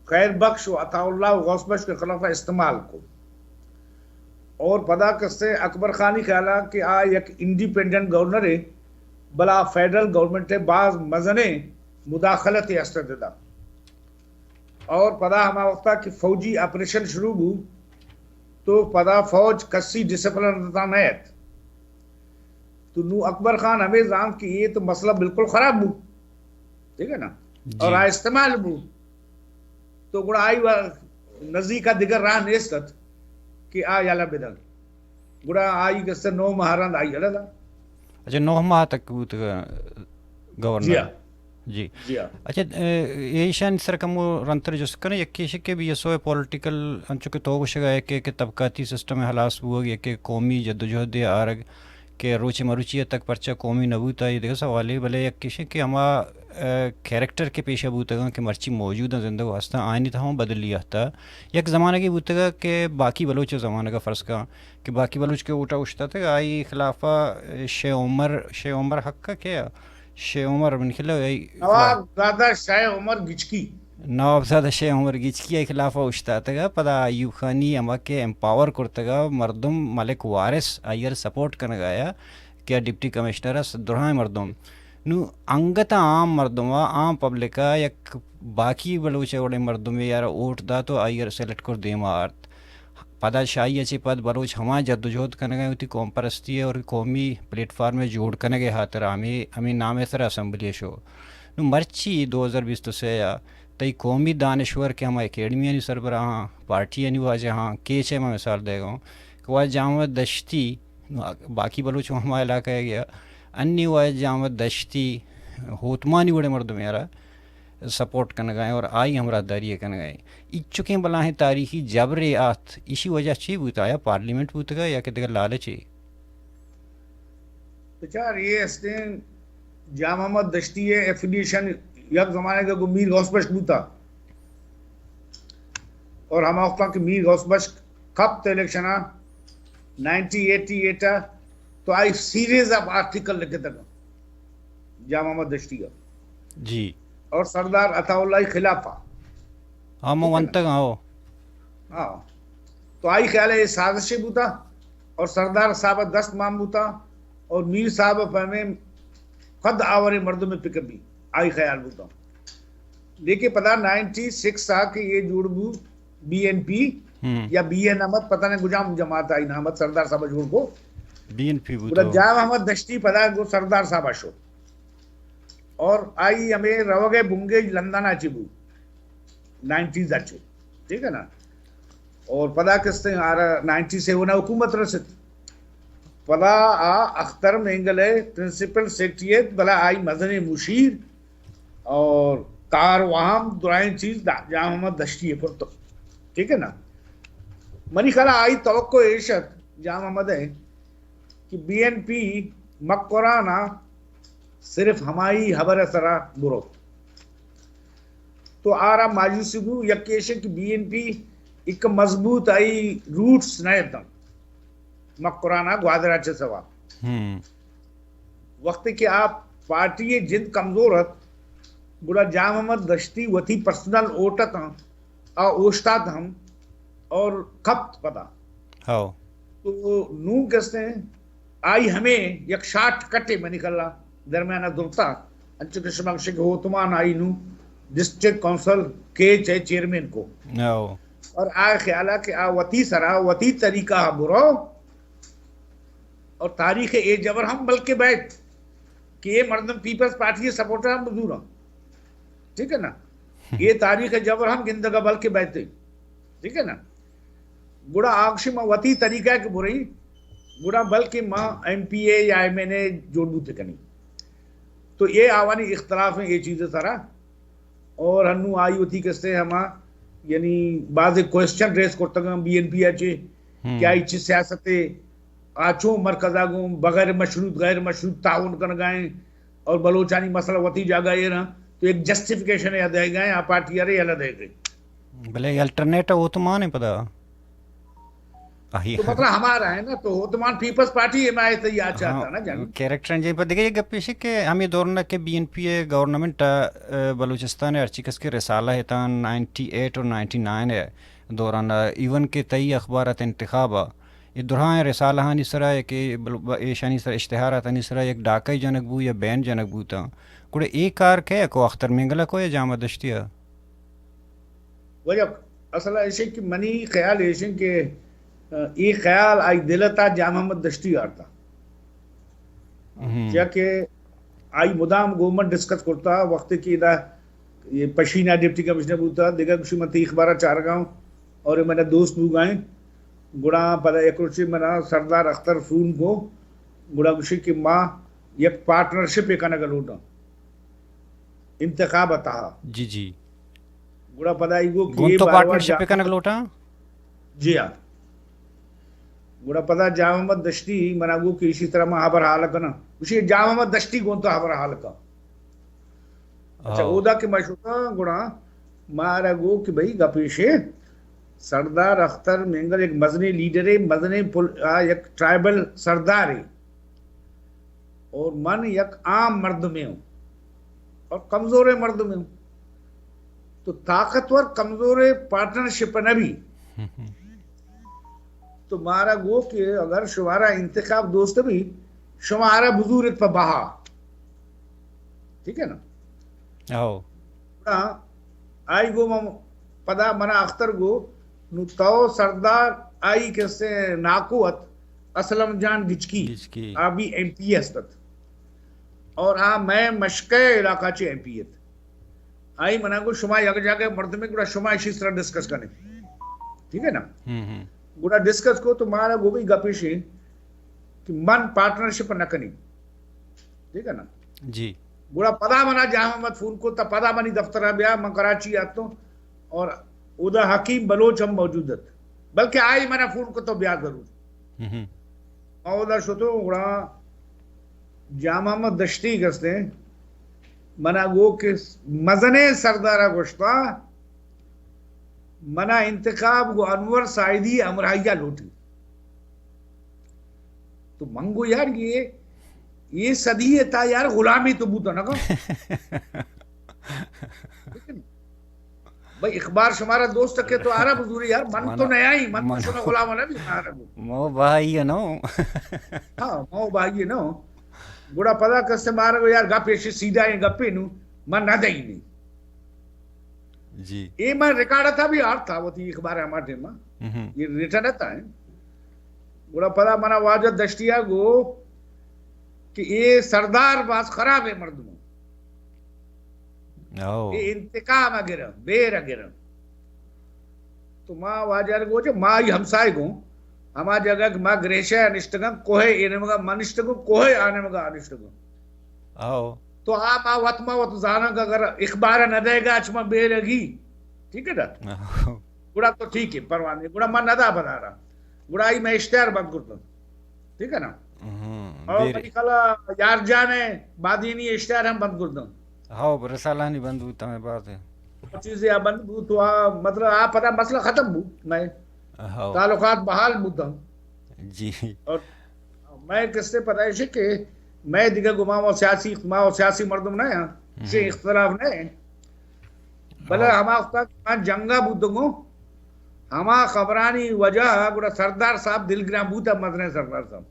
خیر بخش و عطا اللہ و غوث بخش کے خلاف استعمال کو۔ اور پدا کسے اکبر خانی خیال ءَ کہ آ یک انڈیپینڈنٹ گورنر ہے، بلا فیڈرل گورنمنٹ ہے باز مزنیں مداخلت است ددا۔ اور پدا ہما وقتا کہ فوجی آپریشن شروع بو، تو پدا فوج کسی ڈسپلن تا نہ ات۔ تو نو اکبر خان ہمیں زانت کہ یہ تو مسئلہ بالکل خراب بو، ٹھیک ہے نا؟ جی۔ اور آ استعمال بو۔ تو گڑا آئی و نزدیک ءَ دگہ راہ نیست ات کہ آ یلہ بدنت۔ گڑا آئی گستے نو ماہ رند آئی یلہ دا۔ اچھا، نو ماہ تک بوت گورنر؟ جی ہاں۔ جی۔ جی ہاں۔ اچھا، ایشانی سر کمو رنتر جست کنیں، یکے ایش کہ بی ایس او ءِ پولیٹیکل، انچو کہ تو گوشگ ءَ ئے کہ، کہ طبقاتی سسٹم ءِ ہلاس بوگ، یا کہ قومی جدوجہد ءِ آرگ کہ روچ مروچی ءَ تک پرچا قومی نہ بوتا، یہ دگہ سوالے، بلے یکے ایش کہ ہما، اے، کریکٹر کہ پیشہ بوتگاں کہ مرچی موجود اَنت، زندگ ءُ ہستاں، آیانی تہا ہم بدلی آتہ۔ یک زمانگے بوتگ کہ باقی بلوچ ءِ زمانگ ءَ فرض کن کہ باقی بلوچ کہ ووٹ ءَ اوشتاتگ، آئی خلاف ءَ شے عمر، شے عمر حق ءَ کہ شے عمر من خیال ءَ نواب زادہ شے عمر گچکی۔ نواب زادہ شے عمر گچکی آئی خلاف ءَ اوشتاتگ ءَ، پدا ایوب خانی ہما کہ امپاور کرتگ ءَ، مردم ملک وارث آئی ءَ را سپورٹ کنگ ءَ آیا کہ ڈپٹی کمشنر ءَ درائیں مردم۔ نوں انگت عام مردم ءَ، عام پبلک ءَ یک باقی بلوچ ءِ وڑیں مردمے ءَ را ووٹ دات ءُ آئی ءَ را سلیکٹ کر دیم ءَ آرت۔ پدا شاہی ءَ چہ پد بلوچ ہما جدوجہد کنگ ءَ وتی قوم پرستی ءِ اور قومی پلیٹ فارم ءِ جوڑ کنگ ءِ ہاترا ہمے، ہمے نام ءِ سرا اسمبلی ءَ شو۔ نوں مرچی دو ہزار بیست ءُ سے ءَ تئی قومی دانشور کہ ہما اکیڈمیانی سربراہاں، پارٹیانی واجہاں، کیچ ءَ ما مثال دیگ ءَ اوں کہ واجہ جان محمد دشتی، باقی بلوچ ہما علاقہ ءَ گیا، انی واجہ جان محمد دشتی ہوتمانی وڑیں مردمے ءَ را سپورٹ کنگ ءَ ایں اور آئی ہمراہداری ءَ کنگ ءَ ایں۔ ایچکیں بلاہیں تاریخی جبرے آت، ایشی وجہ چی بوت؟ آیا پارلیمنٹ بوتگ یا کہ دگہ لالچے؟ بچار، یہ استیں جان محمد دشتی ءِ ایفیلیشن یک زمانے کا گو میر غوث بخش بوتا، اور ہما وقت کہ میر غوث بخش کپت الیکشن ءَ نائنٹین ایٹی ایٹ ءَ، تو آئی سیریز آف آرٹیکل لکھتگ جان محمد دشتی ءَ۔ جی۔ اور سردار عطا اللہ خلاف ءَ۔ ہاں، من ٹھیک ہے نا؟ ونتگ ہاں، او۔ ہاں۔ تو آئی خیال ءَ یہ سازشے بوتا اور سردار صاحب ءَ دست مان بوتا اور میر صاحب ءَ پہ ہمیں قد آوریں مردم پک بی، آئی خیال بوتا۔ لیکن پدا نائنٹی سکس آ کہ یہ جوڑ بو بی این پی ہم۔ یا بی این احمد، پتہ نہیں کجام جماعت آئی نام ات، سردار صاحب جوڑ کو۔ بی این پی بوتا۔ گڑا جان محمد دشتی پدا گو سردار صاحب شو۔ اور آئی ہمیں روگ ءِ بنگیج لندن ءَ چہ بو، نائنٹیز ءَ چہ، ٹھیک ہے نا؟ اور پدا کستیں آرا نائنٹی سیون ءَ حکومت رست۔ پدا آ اختر مینگل ءِ پرنسپل سیکرٹری ات، بلا آئی مزنیں مشیر اور کار و ہم درائیں چیز دا-، جان محمد دشتی ءَ کرتگ۔ ٹھیک ہے نا؟ منی خیال ءَ آئی توقع ایش ات، جان محمد ءِ، کہ بی این پی مکران ءَ صرف ہمائی ہبر ءِ سرا برو۔ تو آرا مایوسی بو، یکے ایش کہ بی این پی ایک مضبوط آئی روٹس نہ اتاں۔ مکران ءَ گوادر ءَ چہ سوا۔ ہم۔ وقتی کہ آ پارٹی ءِ جند کمزور ات، گڑا جان محمد دشتی وتی پرسنل ووٹ اتاں، آ اوشتات ہم اور کپت پدا۔ ہاؤ۔ تو نوں کستیں آئی ہمیں یک شارٹ کٹے منی خیال ءَ درمیان ءَ درتا، انچو کہ شما گوشے کہ ہوتمان آئی نوں ڈسٹرکٹ کونسل کیچ ءِ چیئرمین کو۔ ہاؤ۔ اور آ خیال ءَ کہ آ وتی سرا، وتی طریقہ ءَ برو، اور تاریخ ءَ اے جبر ہم بلکہ بیت کہ اے مردم پیپلز پارٹی ءِ سپورٹر ہم بزوراں۔ ٹھیک ہے نا؟ اے تاریخ ءَ جبر ہم گندگ ءَ بلکہ بیت۔ ٹھیک ہے نا؟ گڑا آ گوشی ما وتی طریقہ ءَ کہ بریں، گڑا بلکہ ما ایم پی اے یا ایم این اے جوڑ بوت کنیں۔ تو اے آوانی اختلاف ہیں اے چیز ءِ سرا۔ اور ہنو آئی وتی کسے ہما، یعنی بعض کوئسچن ریز کرتگاں بی این پی ءَ چے، ہم۔ کہ آئی چی سیاست ءَ، آ چون مرکز ءَ گوں بغیر مشروط، غیر مشروط تعاون کنگا ایں اور بلوچانی مسئلہ وتی جاگہ ایر ہاں، تو ایک جسٹیفیکیشن ءَ دئیگا ایں، آ پارٹی ءَ را یلہ دئیگا ایں۔ بلے الٹرنیٹ ہوتمان ایں پدا۔ آہی۔ تو مطلب ہمارا ہے نا، تو ہوتمان پیپلز پارٹی حمایت ءَ یا چاہتا ہاں، نا جان۔ کریکٹر ہیں جی، پر دیگه یک گپ ایش کہ ہمے دوران کہ بی این پی ءِ گورنمنٹ ءَ، بلوچستان ءِ ہرچی کس کہ رسالہ اتاں نائنٹی ایٹ اور نائنٹی نائن ءِ دوران ءَ، ایون کہ تئی اخبارات انتخاب ءَ، اے درائیں رسالہانی سرا یا کہ بل-، ایشانی سرا اشتہاراتانی سرا یک ڈاکہ جنگ بو یا بین جنگ بوتاں۔ گڑا اے کار کئے کو، اختر مینگل ءَ کو یا جان محمد دشتی ءَ؟ واجہ، اصل ایش کہ منی خیال ایش کہ، آ، اے خیال آئی دل ءِ تہا جان محمد دشتی آرتا۔ ہم۔ چیا کہ آئی مدام گوں من ڈسکس کرتا، وقت کہ ادا یہ پشینا ڈپٹی کمشنر بوتا، دگہ گوشی من تئی اخبارا چارگا اوں اور من دوست بوگا ایں۔ گڑا پدا یک روچے منا سردار اختر فون کو، گڑا گوشی کہ ما یک پارٹنرشپ کنگا لوٹاں۔ انتخاب ءِ تہا۔ جی، جی۔ گڑا پدا ای گو کہ گوں اے تو باروا پارٹنرشپ جا-، کنگ لوٹاں؟ جی ہاں۔ گڑا پدا جام محمد دشتی منا گو کہ ایشی سرا ما ہبر حال کناں۔ گوشی جام محمد دشتی گوں تو ہبر حال کن۔ اچھا، ہاں۔ اودا کہ ما شتاں، گڑا مارا گو کہ بھئی گپ ایشے، سردار اختر مینگل یک مزنیں لیڈرے، مزنیں پل-، آ، یک ٹرائبل سردارے۔ اور من یک عام مردمے ہوں اور کمزوریں مردمے ہوں۔ تو طاقتور کمزوریں پارٹنرشپ نہ بی۔ تو مارا گو کہ اگر شمارا انتخاب دوست بی، شمارا بزورت پہ بہا۔ ٹھیک ہے نا؟ او۔ ہاں، آئی گو من پدا منا اختر گو، نو تو سردار آئی کسے ناکو ات، اسلم جان گچکی، گچکی۔ آ بھی ایم پی است ات۔ اور آ میں مشکے علاقہ چے ایم پی ات۔ آئی منا گو شما یک جاگہ مردمے گڑا شما اشی سرا ڈسکس کنے۔ ٹھیک ہے نا؟ ہم، ہم۔ گڑا ڈسکس کو تو مارا گو بھی گپیشی کہ من پارٹنرشپ نہ کنی۔ ٹھیک ہے نا؟ جی۔ گڑا پدا منا جام محمد فون کو، تا پدا منی دفتر بیا، من کراچی آتوں اور اودا حکیم بلوچ ہم موجود ات، بلکہ آئی منا فون کو تو بیا ضرور۔ ہم۔ ما اودا شتوں، گڑا جام محمد دشتی گستے منا گو کہ مزنیں سردارا گوشتا، منا انتخاب گو انور سائیدی ہمراہیا لوٹی۔ تو من گو یار، یہ، یہ صدی ہے تا یار غلامی تو بوتا نہ کن۔ بھئی اخبار شمارا دوست کے تو آرا بزوری یار، من تو نیا ہی، من تو شما غلام نہ بھی مارا گو۔ مو بھائی ہے نو۔ ہاں، مو بھائی ہے نو۔ گڑا پدا کسے مارا گو یار، گپ ایشی سیدھا ہے، گپے نو، من نہ دئی نہیں۔ جی۔ اے من ریکارڈ تھا بھی آرت تھا، وتی اخبار ہما ٹائم۔ ہم۔ یہ ریٹن تھا ہے۔ گڑا پدا منا واجہ دشتیا گو کہ اے سردار باز خراب ہے مردم۔ او۔ اے انتقام اگر، بیر اگر۔ تو ما واجہ گو جو ما ہی ہمسائے گوں، ہما جگہ کہ ما گریشہ نشتگاں، کوہ اے نیمگا ما نشتگوں، کوہ آ نیمگا آ نشتگوں۔ او۔ تو آ ما وت ما وت زاناں کہ اگر اخبار نہ دے گا، اچ ما بے لگی۔ ٹھیک ہے نا؟ او۔ گڑا تو ٹھیک ہے، پرواہ نہیں۔ گڑا ما ندا بدارا۔ گڑا آئی میں اشتہار بند کرتا۔ ٹھیک ہے نا؟ ہم، اور بیر- منی خیالا یار جان ہے، بادینی اشتہار ہم بند کرتا۔ ہاؤ، رسالانی بند بوتا میں بات ہے۔ چیزیں آ بند بو تو آ، مطلب، آ پدا مسئلہ ختم بو، میں ہاؤ۔ تعلقات بحال بوتا۔ جی۔ اور میں کسے پدا ایشی کہ میں دیگہ گما و سیاسی، ما و سیاسی مردم نہ ہیں، ہم۔ شے اختلاف نہ ہیں۔ بلے ہاؤ۔ ہما وقتا کہ من جنگا بوتگوں، ہما خبرانی وجہ گڑا سردار صاحب دلگران بوتا، مزنیں سردار صاحب۔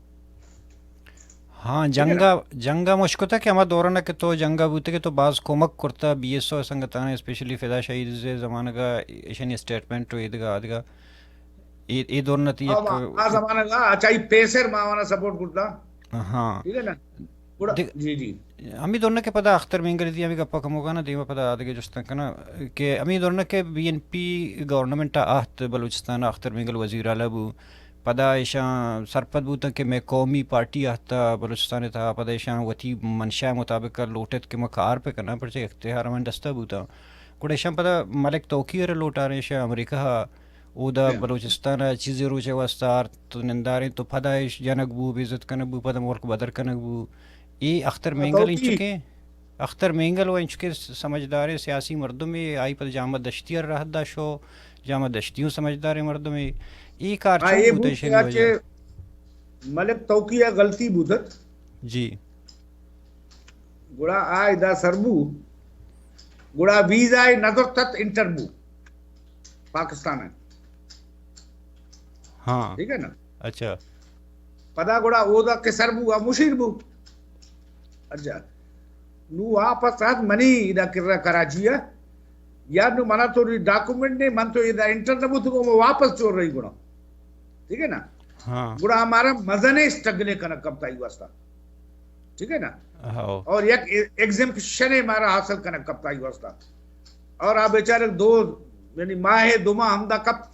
ہاں، ٹھیک ہے نا؟ جنگا، جنگا مشکتا کہ ہما دوران کہ تو جنگا بوتے کہ تو باز کمک کرتا بی ایس او سنگتانے، اسپیشلی فدا شہید زمانگا ایشانی اسٹیٹمنٹ و ایدگا آدگا۔ اے، اے دوران تی ہاں، یک آ زمانگا اچائی پیسر ماوانا سپورٹ کرتا۔ ہاں۔ ٹھیک ہے نا؟ گڑا، دگ-، جی، جی۔ ہمے دورنا کہ پدا اختر مینگل دی ہمے گپا کمو کنا، دیما پدا آدگہ جستاں کنا کہ ہمے دورنا کہ بی این پی گورنمنٹ آہت بلوچستان، اختر مینگل وزیر اعلی بو، پدا ایشاں سرپد بوتاں کہ مئے قومی پارٹی آہتا بلوچستان تہا، پدا ایشاں وتی منشا مطابق لوٹت کہ ما کار پہ کناں، پرچہ اختیار من دستا بوتاں۔ گڑا ایشاں پدا ملک توقیر لوٹاریں، ایشاں امریکہ اودا بلوچستان ء چیزے روچے واسطہ آرت تو ننداریں تو پدا اش جنگ بو، بے عزت کنگ بو، پدا ملک بدر کنگ بو۔ اے اختر مینگل انچکیں، اختر مینگل و انچکیں سمجھداریں سیاسی مردمے، آئی پدا جام محمد دشتی ء راہ دا شو، جام محمد دشتی اوں سمجھداریں مردمے۔ اے کار چون بوت ایشانی وجہ؟ ملک توقی ء غلطی بوتت۔ جی۔ گڑا آ ادا سر بو، گڑا ویزا ء نہ زرت ات، انٹر بو پاکستان ء۔ ہاں۔ ٹھیک ہے نا؟ اچھا۔ پدا گڑا اودا کہ سر بو، آ مشیر بو۔ اچھا۔ نو واپس آت منی ادا کرا کراچی ء۔ یا نو منا تو ڈاکومنٹ نے، من تو ادا انٹر نہ بوتگو، من واپس چور رہی گڑا۔ ٹھیک ہے نا؟ ہاں۔ گڑا ہمارا مزنے اسٹرگلے کنگ کپتا ای واسطہ۔ ٹھیک ہے نا؟ ہاؤ۔ اور یک ایگزمپشن ہمارا حاصل کنگ کپتا ای واسطہ۔ اور آ بیچارے دو، یعنی ماہ دو ماہ ہمدا کپت۔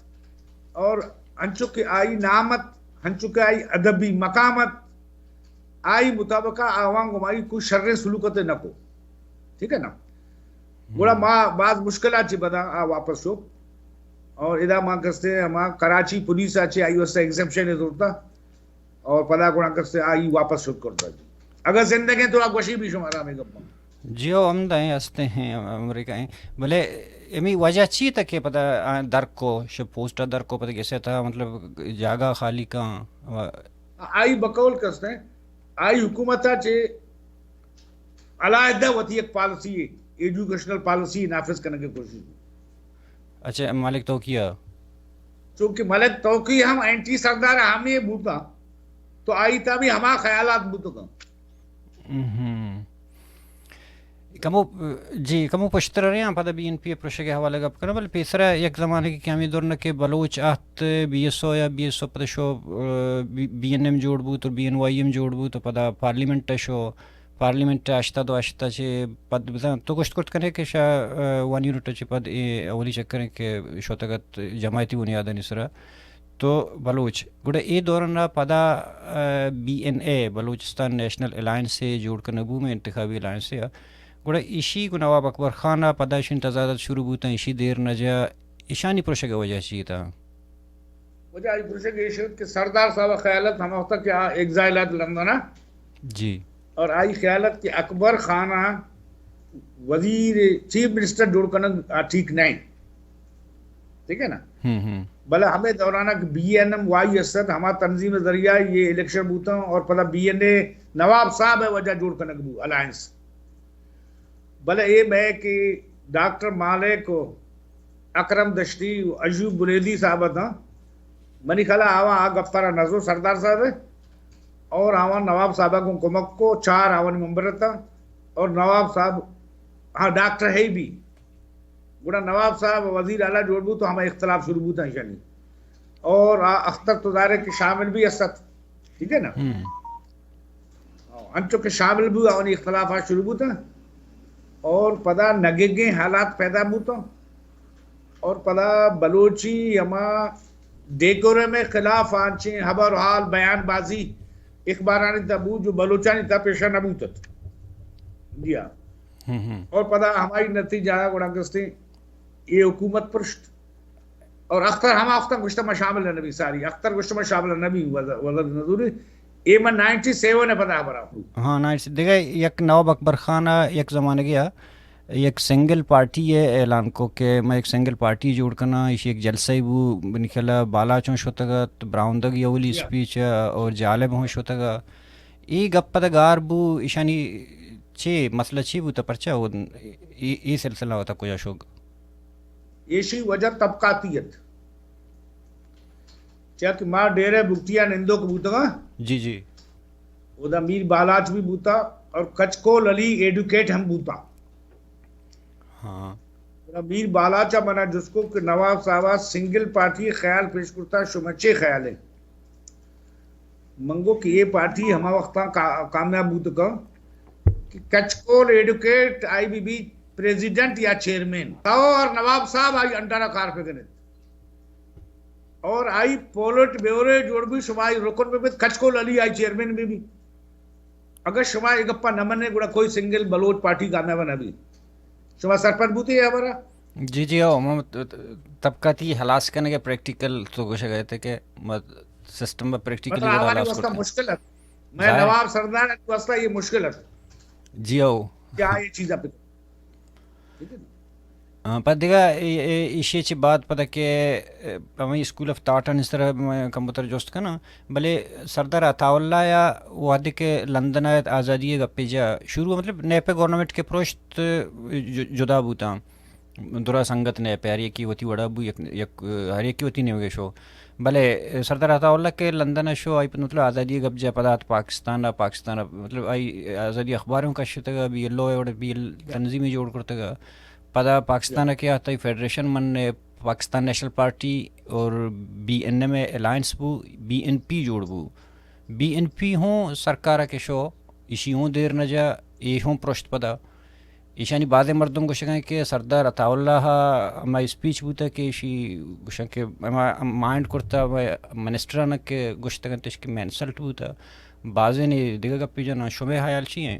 اور انچو کہ آئی نامت، انچو کہ آئی ادبی مقامت، آئی مطابقہ آوان گمائی کوئی شریں سلوکتے نہ کو۔ ٹھیک ہے نا؟ گڑا ما باز مشکلات چی پدا آ واپس شو، اور ادا ما کستے ہما کراچی پولیس آ چی آئی واسطہ ایگزمپشن زورتا، اور پدا گڑا کستے آئی واپس شد کرتا جی۔ اگر زندگ ہیں تو آ گوشی بھی شمارا ہمیں گپا۔ جی ہو، ہم دائیں ہستے ہیں، امریکہ ہیں۔ بلے امی وجہ چی تھا کہ پدا آ در کو، شو پوسٹا در کو، پدا کیسے تھا، مطلب، جاگہ خالی کاں؟ آئی بقول کستے، آئی حکومت آ چی علیحدہ وتی یک پالیسی ہے، ایجوکیشنل پالیسی نافذ کرنے کی کوشش۔ اچھا، ملک توقی آ؟ چونکہ ملک توقی ہم اینٹی سردار ہمیں بوتا، تو آئی تا بھی ہما خیالات بوتا۔ کمو، جی، کمو پشتر رہے ہیں، پدا بی این پی پروشے کے حوالے گپ کرنا، بلے پیسرا یک زمانے کی کمی دور نہ کہ بلوچ آہت بی ایس او یا بی ایس او پدا شو، بی این ایم جوڑ بو تو بی این وائی ایم جوڑ بو تو پدا پارلیمنٹ شو، پارلیمنٹ ء ہشتاد و ہشت ء چہ پد بزاں تو گوشت کرت کنے کہ شاہ، ء، ون یونٹ ء چہ پد اے اولی چکر انت کہ شوتگ ات جماعتی بنیادانی سرا۔ تو بلوچ گڑا اے دوران ء پدا، ء، B N A, Balochistan national alliance ء جوڑ کنگ بو، میں انتخابی الائنس ء۔ گڑا ایشی گوں نواب اکبر خان ء پدا ایشی تضادات شروع بوتاں، ایشی دیر نہ جا، ایشانی پروشگ ء وجہ چی تھا؟ وجہ آئی پروشگ ایش ات کہ سردار صاحب ء خیال ات ہما وقت کہ آ ایگزائل ات لندن ء۔ جی۔ اور آئی خیال ات کہ اکبر خان ء وزیر، چیف منسٹر جوڑ کنگ آ ٹھیک نہیں۔ ٹھیک ہے نا؟ ہم، ہم۔ بلے ہمیں دوران کہ بی این ایم وائی اس ات، ہما تنظیم ذریعہ یہ الیکشن بوتا اور پدا بی این اے نواب صاحب ء وجہ جوڑ کنگ بو الائنس۔ بلے اے مئے کہ ڈاکٹر مالک و اکرم دشتی و ایوب بلیدی صاحب اتاں، منی خیال ء آواں آ گپ ء را نزو سردار صاحب ء اور آواں نواب صاحب ء گوں کمک کو، چار آوانی ممبر اتاں اور نواب صاحب، ہاں، ڈاکٹر ہے بھی، گڑا نواب صاحب وزیر اعلیٰ جوڑ بوت تو ہمیں اختلاف شروع بوت ایشانی۔ اور آ اختر تو ظاہر ہے کہ شامل بھی است، ٹھیک ہے نا؟ ہم۔ انچو کہ شامل بو آوانی اختلافات شروع بوتا اور پدا نگگیں حالات پیدا بوتا اور پدا بلوچی ہما ڈیکورم خلاف آنچیں حبر حال بیان بازی اخبارانی تا بو جو بلوچانی تا پیشہ نہ بوتت۔ جی ہاں۔ ہم، ہم۔ اور پدا ہماری نتیجہ گڑا گستے یہ حکومت پرشت اور اختر ہما وقت گوشتہ ما شامل نہ بی، ساری اختر گوشتہ ما شامل نہ بی، وزر، وزر نزوری۔ اے من نائنٹی سیون ء پدا برا۔ ہاں، نائنٹی، دگہ یک نواب اکبر خان ء یک زمانگے ء یک سنگل پارٹی ء اعلان کو کہ میں یک سنگل پارٹی جوڑ کناں، ایشی یک جلسہ ء بو، منی خیال ء بالاچ ہوں شتگ ات، براہندگ ء اولی یا۔ اسپیچ ء اور جالب ہوں شتگ ات۔ اے گپ پدا گار بو، ایشانی چے مسئلہ چے بوتا، پرچا او، اے، اے سلسلہ ہوتا کجا شوگ؟ ایشی وجہ طبقاتی ات۔ چیا کہ ما ڈیرہ بگٹی ء نندوک بوتگاں۔ جی، جی۔ اودا میر بالاچ بھی بوتا اور کچکول علی ایڈوکیٹ ہم بوتا۔ ہاں۔ میر بالاچ ء منا جست کو کہ نواب صاحب ء سنگل پارٹی خیال پیش کرتا، شما چے خیال ہے؟ من گو کہ یہ پارٹی ہما وقتاں کا-، کامیاب بوت کن کہ کچکول ایڈوکیٹ آئی بی بی پریزیڈنٹ یا چیئرمین تو اور نواب صاحب آئی انڈر کار پہ گنت اور آئی پولٹ بیورے جوڑ بھی شما آئی رکن بھی بیت، کچکول علی آئی چیئرمین بھی بھی۔ اگر شما یہ گپا نہ منے گڑا کوئی سنگل بلوچ پارٹی کامیاب نہ بھی۔ شما سرپد بوتے یہ ہمارا؟ جی، جی، او، ہم ت-، ت-، طبقاتی ہلاس کنگ ء پریکٹیکل تو گوشگ ء کہ مت-، سسٹم ء پریکٹیکلی مطلب، وڑا ہمارے ہلاس واسطہ کرتے ہیں۔ مشکل ہے۔ میں ظاہر ہے۔ نواب سردار کے واسطہ یہ مشکل ہے۔ جی، او۔ کیا یہ چیز آپ ٹھیک ہے نا؟ ہاں، پہ دگہ اے-، اے-، ایشی چہ بعد پدا کہ، اے، ہمیں اسکول آف تھاٹ آنی سر میں کمبوتر جست کناں، بلے سردار عطا اللہ یا وہدے کہ لندن آیت آزادی گپے جا شروع، مطلب، نیپے گورنمنٹ کے پروشت ج-، جدا بوتاں۔ درا سنگت نیپے، ہر یکی وتی وڑا بو، یک، یک، ہر یکی وتی نیمگے شو۔ بلے سردار عطا اللہ کہ لندن ء شو، آئی پہ مطلب آزادی ء گپ جا پدا ات پاکستان ء، پاکستان ء مطلب آئی آزادی اخبار ہوں کشتگ ء، بی ایل او ء وڑ بی ایل تنظیمی جوڑ کرتگ ء۔ پدا پاکستان ء کہ آت آئی فیڈریشن من پاکستان نیشنل پارٹی اور بی این ایم ء الائنس بو، بی این پی جوڑ بو۔ بی این پی ہوں سرکار ء کہ شو، ایشی ہوں دیر نہ جا، اے ہوں پرشت پدا۔ ایشانی بازیں مردم گوشگ ء کہ سردار عطا اللہ ء ہما اسپیچ بوتگ کہ ایشی گوشاں کہ ہما مائنڈ کرتا، ہما منسٹران کہ گوشتگ انت اش کہ میں انسلٹ بوتا۔ بازیں دگہ گپی جناں، شمے حیال چی ہیں؟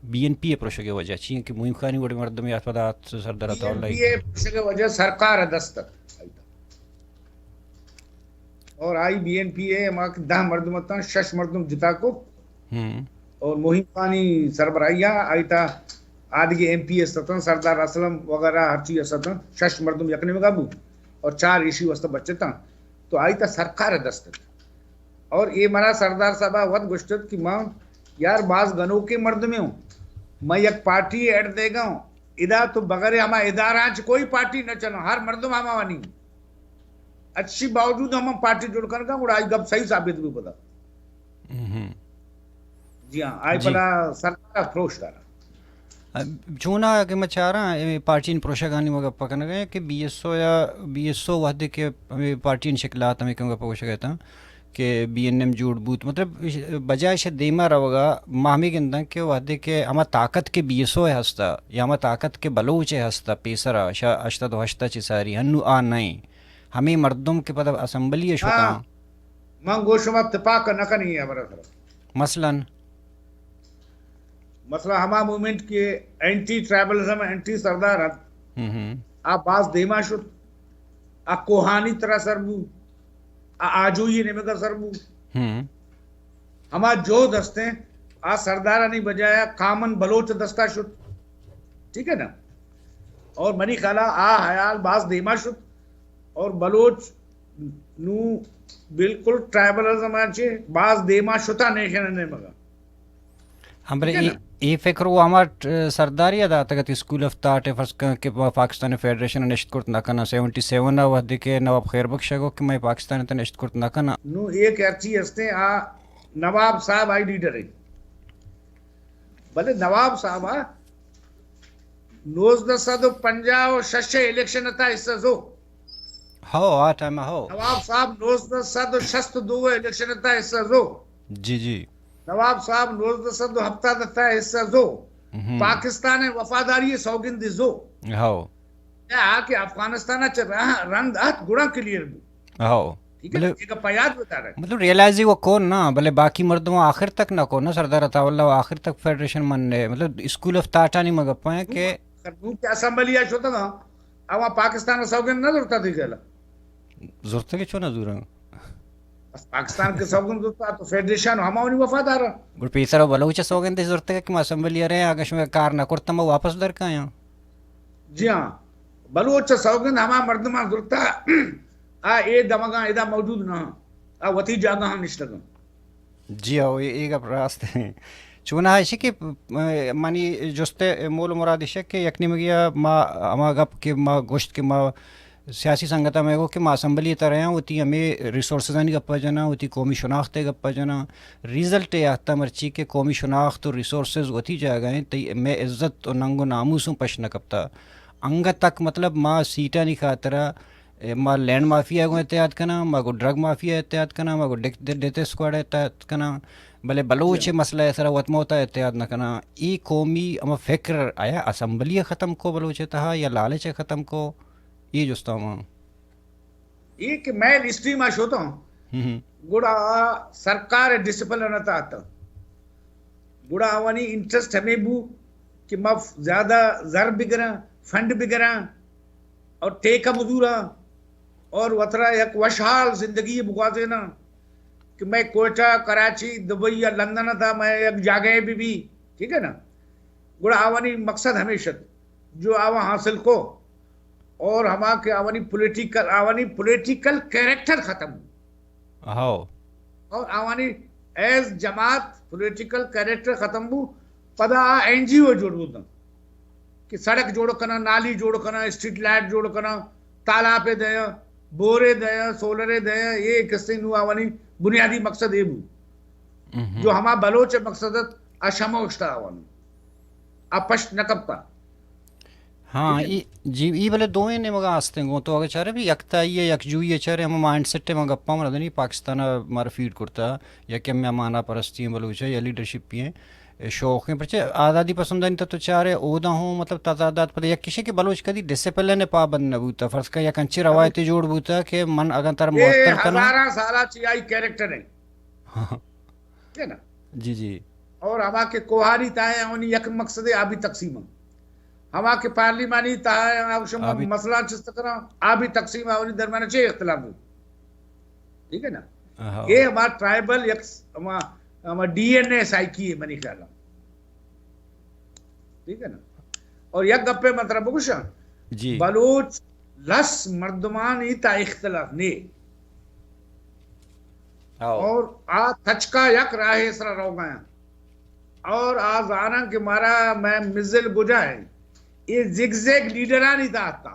بی این پی ءِ پروشگ ءِ وجہ چی اِنت کہ مہیم خانی وڑیں مردمے آت پدا آت سردار عطا اللہ؟ بی این پی ءِ پروشگ ءِ وجہ سرکار ءِ دست اَت۔ اور آئی بی این پی ءِ ہما کہ دہ مردم اَتاں، شش مردم جتا کو۔ ہم۔ اور مہیم خانی سربراہی ءَ آئی تہا آدگہ ایم پی است اَتاں، سردار اسلم وغیرہ ہرچی است اَتاں، شش مردم یک نیمگا بو اور چار ایشی واسطہ بچتاں۔ تو آئی تہا سرکار ءِ دست اَت۔ اور اے منا سردار صاحب ءَ وت گوشتت کہ ما یار باز گنوکیں مردمے ہوں، ما یک پارٹی ایڈ دیگا ہوں، ادا تو بغیر ہما ادارہ چ کوئی پارٹی نہ چلو، ہر مردم ہما وانی۔ اچھی باوجود ہم پارٹی جوڑ کنگا، گڑا آئی گپ صحیح ثابت بو پدا۔ ہم۔ جی ہاں، آئی جی۔ پدا سرکار ءَ پروش دارا۔ چونا کہ ما چاراں، اے پارٹی پروشگانی ما گپ کنگ ءَ کہ بی ایس او یا بی ایس او وہدے کہ ہمے پارٹی شکلات ہمے کہ گپ گوشگ ءَ اتاں کہ بی این ایم جوڑ بوت، مطلب بجائے شہ دیما روگا ما ہمے گنداں کہ وہدے کہ ہما طاقت کہ بی ایس او ءِ ہستا یا ہما طاقت کہ بلوچ ءِ ہستا پیسرا شہ ہشتاد و ہشت ءَ چہ ساری ہنو آ نئیں۔ ہمے مردم کہ پدا اسمبلی ءَ شتاں۔ ہاں، من گوں شما تپاک نہ کنی اے ہبر ءِ سرا۔ مثلاً؟ مثلاً ہما موومنٹ کہ اینٹی ٹرائبلزم، اینٹی سردار اَت، ہم ہم۔ آ باز دیما شت، آ کوہانی ترا سر بو، آ آجوئی نیمگا سر بو۔ ہم۔ ہما جہد ہستیں، آ سردارانی بجائے کامن بلوچ دستا شت۔ ٹھیک ہے نا؟ اور منی خیالا آ حیال باز دیما شت اور بلوچ نوں بالکل ٹرائبلزم ءَ چہ باز دیما شتا نیشن ءِ نیمگا۔ ہاں، بلے ٹھیک ہے اے، نا؟ اے فکر وہ ہما ٹ-، سرداری ءَ داتگ ات اسکول آف تھاٹ ءَ، فرض کن کہ ما پاکستان فیڈریشن ءَ نشت کرت نہ کناں، سیونٹی سیون ءَ وہدے کہ نواب خیر بخش ءَ گو کہ میں پاکستان ءَ نشت کرت نہ کناں۔ نوں اے کہ ہرچی ہستیں آ نواب صاحب آئی لیڈر ایں۔ بلے نواب صاحب آ نوزدہ سد و پنجاہ و شش ءِ الیکشن ءِ تہا حصہ زو۔ ہو، آ ٹائم ءَ ہو۔ نواب صاحب نوزدہ سد و شست و دو ءِ الیکشن ءِ تہا حصہ زو۔ جی، جی۔ نواب صاحب نوزدہ سد و ہپتاد ءِ تہا حصہ زو۔ ہم۔ پاکستان ءِ وفاداری ءِ سوگند زو۔ ہو۔ آ کہ افغانستان ءَ چہ رہ-، رند ات گڑا کلیئر بو۔ ہو۔ ٹھیک ہے، بلے اے گپ ءَ یاد بدارے۔ مطلب ریئلائز وہ کون نا، بلے باقی مردم آخر تک نہ کون نا، سردار عطا اللہ آخر تک فیڈریشن من نے، مطلب اسکول آف تھاٹ آنی ما گپاں کہ نوں کہ اسمبلی ءَ شتگاں، آواں پاکستان ءِ سوگند نہ زرتا تئی خیال ءَ؟ زرتگ کہ چون نہ زوراں؟ بس پاکستان کہ سوگند زرتا تو فیڈریشن ہماوانی وفادار۔ گڑ پیسر و بلوچ ءِ سوگند زرتگ کہ ما اسمبلی ءَ رہے، اگاں شما کار نہ کرتا ما واپس در کایاں۔ جی ہاں، بلوچ ءِ سوگند ہما مردماں زرتا، آ اے دمگاں ادا موجود نہ، آ وتی جاگہاں نشتگاں۔ جی ہو، اے، اے گپ راست ایں۔ چوناہا ایشی کہ، م-، منی جست ءِ مول و مراد ایش کہ یک نیمگی ءَ ما ہما گپ کہ ما گوشت کہ ما سیاسی سنگت ءَ مئے گو کہ ما اسمبلی ءِ تہ رہاں، وتی ہمے ریسورسزانی گپ ءَ جناں، وتی قومی شناخت ءِ گپ ءَ جناں۔ ریزلٹ ءَ آتہ مرچی کہ قومی شناخت و ریسورسز وتی جاگہ ایں، تئی مئے عزت و ننگ و ناموس اوں پش نہ کپتا۔ انگت تک مطلب ما سیٹانی خاطرا اے، ما لینڈ مافیا گوں اتحاد کناں، ما گوں ڈرگ مافیا اتحاد کناں، ما گوں ڈیتھ، ڈیتھ اسکواڈ اتحاد کناں، بلے بلوچ ءِ مسئلہ ءِ سرا وت ما وتا اتحاد نہ کناں۔ اے قومی ہما فکر آیا اسمبلی ءَ ختم کو بلوچ ءِ تہا یا لالچ ءَ ختم کو؟ اے جست ءَ ما۔ اے کہ مئے ہسٹری ما شتاں، ہم ہم۔ گڑا سرکار ءِ ڈسپلن ءِ تہا اتاں۔ گڑا آوانی انٹرسٹ ہمے بو کہ ما زیادہ زر بگراں، فنڈ بگراں اور ٹیکہ مزوراں اور وترا یک وشحال زندگی بگوازیناں کہ مئے کوئٹہ، کراچی، دبئی یا لندن ءِ تہا مئے یک جاگہے بہ بی، ٹھیک ہے نا؟ گڑا آوانی مقصد ہمیش ات جو آواں حاصل کو اور ہما کہ آوانی پولیٹیکل، آوانی پولیٹیکل کریکٹر ختم بو۔ ہو۔ اور آوانی ایز جماعت پولیٹیکل کریکٹر ختم بو، پدا آ این جی او جوڑ بوتاں کہ سڑک جوڑ کناں، نالی جوڑ کناں، اسٹریٹ لائٹ جوڑ کناں، تالاپے دیاں، بورے دیاں، سولرے دیاں، اے قصے نوں آوانی بنیادی مقصد اے بو۔ ہم۔ جو ہما بلوچ مقصد ات، آ شمع اشتا آوانی۔ آ پشت نہ کپتا۔ ہاں، ٹھیک ہے؟ ای، جی، ای بلے دوئیں نیمگا ہستیں گوں۔ تو اگہ چارے بھی یکتائی ءُ یکجوئی ءَ چارے، ہما مائنڈ سیٹ ءَ ما گپاں مراد نی پاکستان ءَ مارا فیڈ کرتا، یا کہ ہمے امانہ پرستی ہیں بلوچ ءَ، یا لیڈرشپ ہیں، شوق ہیں، پرچہ آزادی پسندانی تو، تو چارے اودا ہوں، مطلب تضادات پدا یک کشے کہ بلوچ کدی ڈسپلن ءِ پابند نہ بوتا، فرض کر یک انچی روایتے جوڑ بوتا کہ من اگاں تر اے معطل کناں۔ ہزاراں سالا چی آئی کریکٹر ہیں۔ ہاں۔ ہے نا؟ جی، جی۔ اور ہما کہ کوہانی تہا ہیں، آوانی یک مقصد ہے، آبی تقسیم ہے۔ ہما کہ پارلیمانی تہا ہیں، آ شما آبی مسئلہ چست کراں، آبی تقسیم ہے، آوانی درمیان چے اختلاف ہے؟ ٹھیک ہے نا؟ ہاں۔ یہ ہمارا ٹرائبل یک ہما، ہما ڈی این اے سائیکی ہے منی خیال ہے۔ ٹھیک ہے نا؟ اور یک گپے من ترا بگوشاں، جی۔ بلوچ لس مردمانی تا اختلاف نے۔ ہاؤ۔ اور آ تچکا یک راہ سرا روگا ہیں۔ اور آ زاناں کہ مارا میں مزل گجا ہیں۔ یہ زگزیگ لیڈرانی تا آتا۔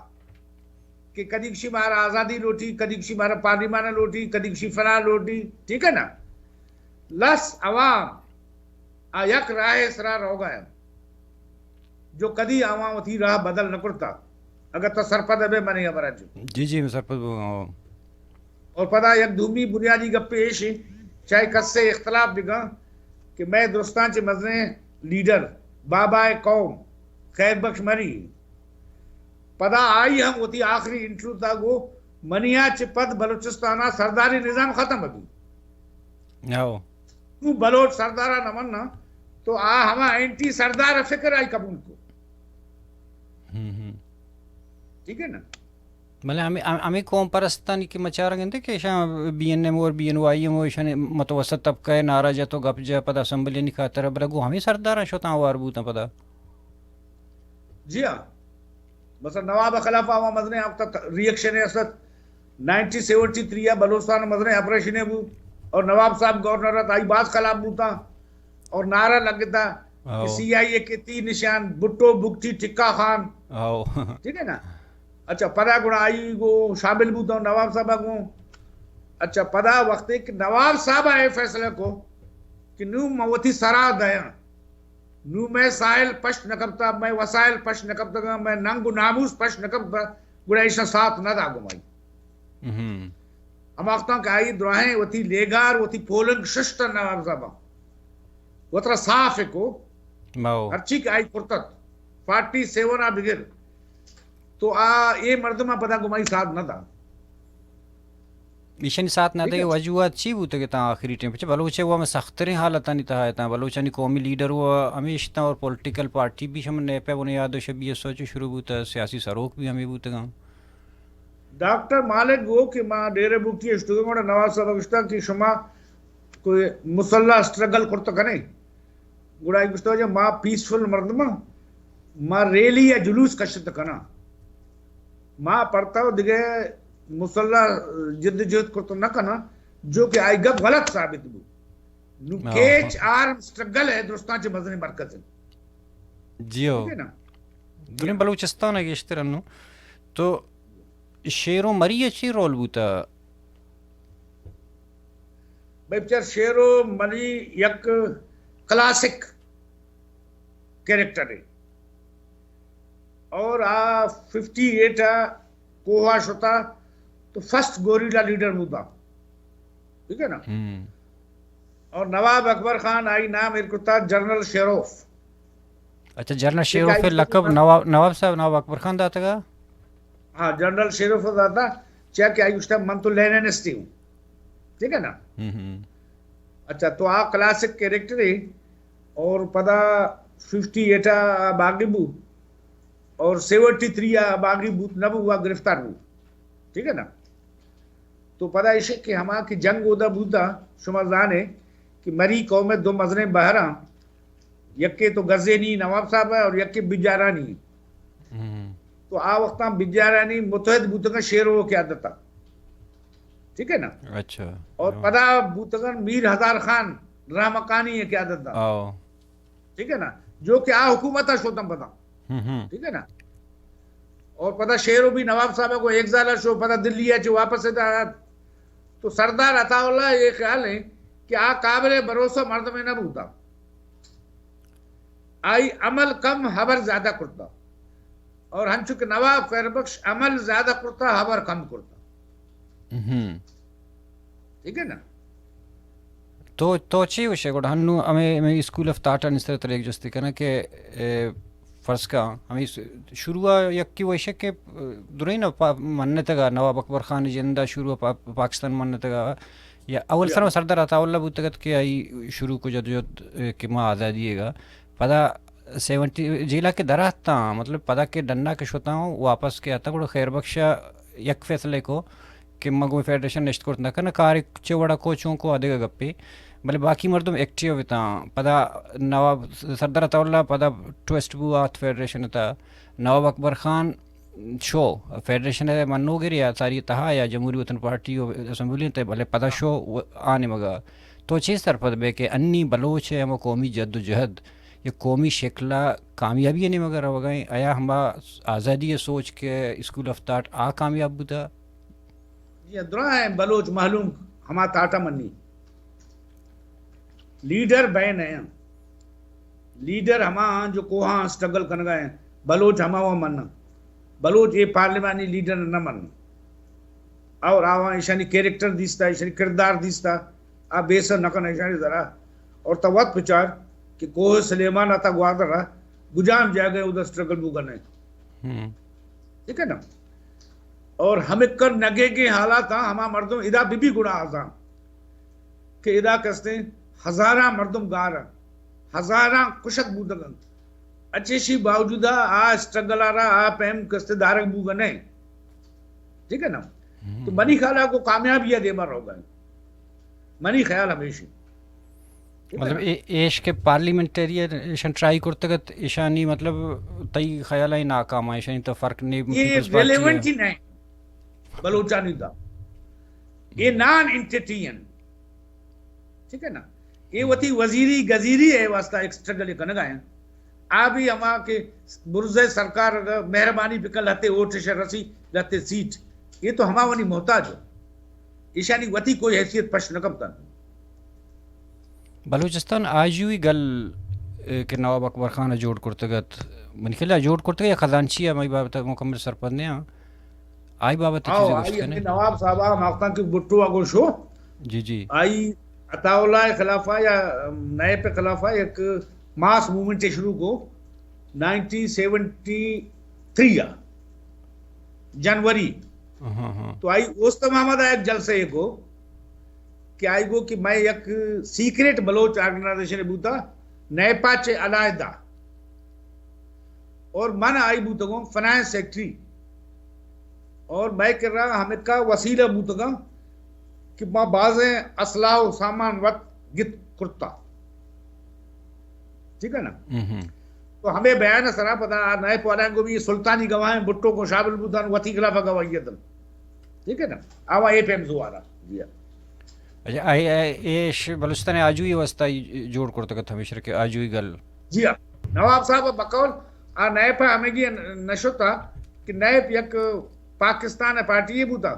کہ کدی گشی مارا آزادی لوٹی، کدی گشی مارا پارلیمان لوٹی، کدی گشی فلاں لوٹی، ٹھیک ہے نا؟ لس عوام آ یک راہ سرا روگا ہیں، جو کدی آواں وتی راہ بدل نہ کرتا۔ اگر تو سرپد بے منی خبر جو۔ جی، جی، میں سرپد ہوں۔ اور پدا یک دومی بنیادی گپے ایش ہیں، چاہے کس سے اختلاف بگا کہ میں درستاں چے مزنیں لیڈر، بابائے قوم، خیر بخش مری، پدا آئی ہم وتی آخری انٹرویو تا گو، منیا چہ پد بلوچستانا سرداری نظام ختم بی۔ ہاؤ۔ تو بلوچ سردارا نہ مننا، تو آ ہما اینٹی سردار فکر آئی قبول کو۔ ہم، ہم۔ ٹھیک ہے نا؟ بلے ہمیں، ہم-، ہمیں قوم پرستانی کہ مچارا گندے کہ ایشاں بی این ایم اور بی این وائی ایم اور ایشاں متوسط طبقہ نعرہ جت و گپ جا پد اسمبلی نی خاطر بلے گو ہمیں سرداراں شتاں وار بوتاں پدا۔ جی ہاں۔ مثلاً نواب خلاف آواں مزنیں آ وقت ری ایکشن ہے است، نائنٹین سیونٹی تھری آ بلوچستان مزنیں آپریشن ہے بو، اور نواب صاحب گورنر ات، آئی باز خلاف بوتا اور نعرہ لگتا کہ آؤ۔ سی آئی اے کے تیر نشان، بھٹو، بگٹی، ٹکا خان۔ آؤ۔ ٹھیک ہے نا؟ اچھا، پدا گڑا آئی گو شامل بوتا نواب صاحب گو۔ اچھا، پدا وقت کہ نواب صاحب اے فیصلہ کو کہ نو موتی سرا دیاں، نوں مئے ساحل پشت نہ کپتگ، مئے وسائل پشت نہ کپتگ، مئے ننگ و ناموس پشت نہ کپتگ، گڑا ایشاں ساتھ نہ دا گوں مئی۔ ہم۔ ہما وقتاں کہ آئی دراہیں وتی لیگار، وتی پولنگ ششت نواب صاحباں۔ وترا صاف کو۔ ماو۔ ہرچی کہ آئی کرتت، فورٹی سیون آ بگر۔ تو آ، اے مردماں پدا گوں مئی ساتھ نہ دا۔ ایشانی ساتھ نہ دئے وجوہات چی بوتگ اتاں آخری ٹائم؟ پچہ بلوچ ء وام سختریں حالتانی تہا اتاں، بلوچانی قومی لیڈر و ہمیش اتاں اور پولیٹیکل پارٹی بھی ہم نیپ ء بنیاد و شہ بی ایس او چو شروع بوتہ، سیاسی سروک بھی ہمے بوتگاں۔ ڈاکٹر مالک گو کہ ما ڈیرہ بگٹی اشتگاں، گڑا نواب صاحب گوشتہ کہ شما کوئی مسلح اسٹرگل کرتہ کنے؟ گڑا آئی گوشتہ، واجہ ما پیسفل مردماں، ما ریلی یا جلوس کشت کناں، ما پرتو دگہ مسلح جد جہد کرت نہ کناں، جو کہ آئی گپ غلط ثابت بو۔ نو کیچ آرم اسٹرگل ہے درستاں چہ مزنیں مرکز ہے۔ جیو۔ ٹھیک ہے نا؟ دنیا بلوچستان ہے گیشتر انو۔ تو شیرو مری چی رول بوتا؟ بھئی بچار، شیرو مری یک کلاسک کریکٹر ہے۔ اور آ ففٹی ایٹ آ کوہا شتا تو فرسٹ گوریلا لیڈر بوتا۔ ٹھیک ہے نا؟ اور نواب اکبر خان آئی نام ایر کرتا جنرل شیروف۔ اچھا، جنرل شیروف لقب نواب، نواب صاحب نواب اکبر خان داتگا؟ ہاں، جنرل شیروف داتا، چیا کہ آئی گوشتا من تو لیننسٹ ہی ہوں۔ ٹھیک ہے نا؟ اچھا، تو آ کلاسک کریکٹر ہے۔ اور پدا ففٹی ایٹ آ باغی بو اور سیونٹی تھری آ باغی بوت نہ بو، آ گرفتار بو۔ ٹھیک ہے نا؟ تو پدا ایشے کہ ہما کہ جنگ اودا بوتا، شما زانے کہ مری قوم دو مزنیں بہراں، یکے تو گزینی نواب صاحب ہے اور یکے بجارانی۔ تو آ وقتاں بجارانی متحد بوتگاں شیرو قیادتا۔ ٹھیک ہے نا؟ اچھا۔ اور پدا بوتگاں میر ہزار خان رحمقانی قیادتا۔ ٹھیک ہے نا؟ جو کہ آ حکومت ء شتاں پدا۔ ٹھیک ہے نا؟ اور پدا شیرو بھی نواب صاحب کو ایگزائل ء شو، پدا دلی ء چہ واپس ادا آت۔ تو سردار عطا اللہ یہ خیال ہے کہ آ قابل بھروسہ مردمے نہ بوتا۔ آئی عمل کم، حبر زیادہ کرتا۔ اور ہنچو کہ نواب خیر بخش عمل زیادہ کرتا، حبر کم کرتا۔ ٹھیک ہے نا؟ تو، تو چی گوشے گڑا؟ ہنو ہمیں، ہمیں اسکول آف تھاٹ آنی سر ترا یک جستی کناں کہ، اے، فرض کا ہمیں س-، شروع یکی وشے کہ، اے، درین پا-، منتگا نواب اکبر خان جندا شروع پا-، پاکستان منتگا یا اول سر سردار عطا اللہ بوتگ ات کہ آئی شروع کو جدوجہد، اے، کہ ما آزادی ئے گا۔ پدا سیونٹی جیلا کہ در آتاں، مطلب پدا کہ ڈنا کہ شتاں، واپس کہ آتاں، گڑا خیر بخش ءَ یک فیصلے کو کہ ما گوں فیڈریشن نشت کرت نہ کناں، کار چے وڑا کو چون کو آ دگہ گپے، بلے باقی مردم ایکٹیو اتاں۔ پدا نواب سردار عطا اللہ پدا ٹویسٹ بو آت فیڈریشن تا، نواب اکبر خان شو فیڈریشن ءِ منوگر یا ساری تہا یا جمہوری وطن پارٹی و اسمبلی ءِ تہ، بلے پدا شو و-، آ نیمگا۔ تو چے سرپد بے کہ انی بلوچ ءِ ہما قومی جد و جہد یا قومی شکل ءَ کامیابی ءِ نیمگا روگا ایں؟ آیا ہما آزادی ءِ سوچ کہ اسکول آف تھاٹ آ کامیاب بوتا؟ جی، دراہیں بلوچ مہلوک ہما تھاٹ ءَ منی۔ لیڈر بئے نہ انت۔ لیڈر ہما انت جو کوہاں سٹرگل کنگا انت۔ بلوچ ہما و منن۔ بلوچ اے پارلیمانی لیڈر نہ منن۔ اور آواں ایشانی کریکٹر دیستا، ایشانی کردار دیستا، آ بے سر نہ کن ایشانی ذرا۔ اور تو وت بچار کہ کوہ سلیمان آتا گوادر ءَ گجام جاگہ اودا سٹرگل بوگا نہ انت۔ ہم۔ ٹھیک ہے نا؟ اور ہمکر نگیگیں حالات ہاں ہما مردم ادا بی بی گڑا آزاں کہ ادا کستیں ہزاراں مردم گار انت، ہزاراں کشک بوتگ انت۔ اچیشی باوجودا آ اسٹرگل ءَ را آ پیم کستے دارگ بوگا نہ انت۔ ٹھیک ہے نا؟ تو منی خیال ءَ کو کامیابی ءِ دیما روگا انت۔ منی خیال ہمیشی۔ ٹھیک ہے مطلب نا؟ اے-، ایش کہ پارلیمنٹری ایشن ٹرائی کرتگ ات، ایشانی مطلب تئی خیال ءَ ناکام ءَ، ایشانی تو فرق نے اے پیپلز پارٹی ریلیونٹ ءَ۔ ہی نہیں بلوچانی دا۔ اے نان انٹیٹی ہیں۔ ٹھیک ہے نا؟ اے وتی وزیری گزیری ءِ واسطہ ایک سٹرگل کنگا ہیں۔ آ بھی ہما کہ برزے سرکار اگر مہربانی بکن لہتے ووٹش رسی لہتے سیٹ، یہ تو ہما ونی محتاج ہو۔ ایشانی وتی کوئی حیثیت پش نہ کپتن۔ بلوچستان آجوئی گل، اے، کہ نواب اکبر خان جوڑ کرتگ ات، منی خیال ءَ جوڑ کرتگ یا خزانچی ءَ، مئی بابت ءَ مکمل سرپد نہ آں۔ آئی بابت ءَ ہاں، چیزے گوشت آئی کنے؟ نواب صاحب ءَ ماختاں کہ بھٹو ءَ گوشو۔ جی، جی۔ آئی عطا اللہ ءِ خلاف ءَ یا نائب ءِ خلاف ءَ یک ماس موومنٹ شروع کو، نائنٹین سیونٹی تھری ءَ، جنوری۔ ہاں، ہاں۔ تو آئی اوست محمد ءَ یک جلسہ ءَ کو کہ آئی گو کہ مئے یک سیکرٹ بلوچ آرگنائزیشن بوتا، نیپا چہ علیحدہ۔ اور من آئی بوتگوں فنانس سیکرٹری۔ اور مئے کرا ہمکا وسیلہ بوتگاں کہ ما بازیں اسلحہ و سامان وت گت کرتا۔ ٹھیک ہے نا؟ ہم، ہم۔ تو ہمیں بیان سرا پدا آ نئے پوالان کو بھی سلطانی گواہیں بھٹو کو شامل بوتن وتی خلاف گواہی دن۔ ٹھیک ہے نا؟ آوا اے پیم زوارا۔ جی ہاں۔ اچھا، آئی، آئی، ایش بلوچستان آجوئی واسطہ جوڑ کرتگ ات ہمیشہ کہ آجوئی گل۔ جی ہاں۔ نواب صاحب بقول آ نیپ ہمیگی نشتا کہ نیپ یک پاکستان پارٹی بوتا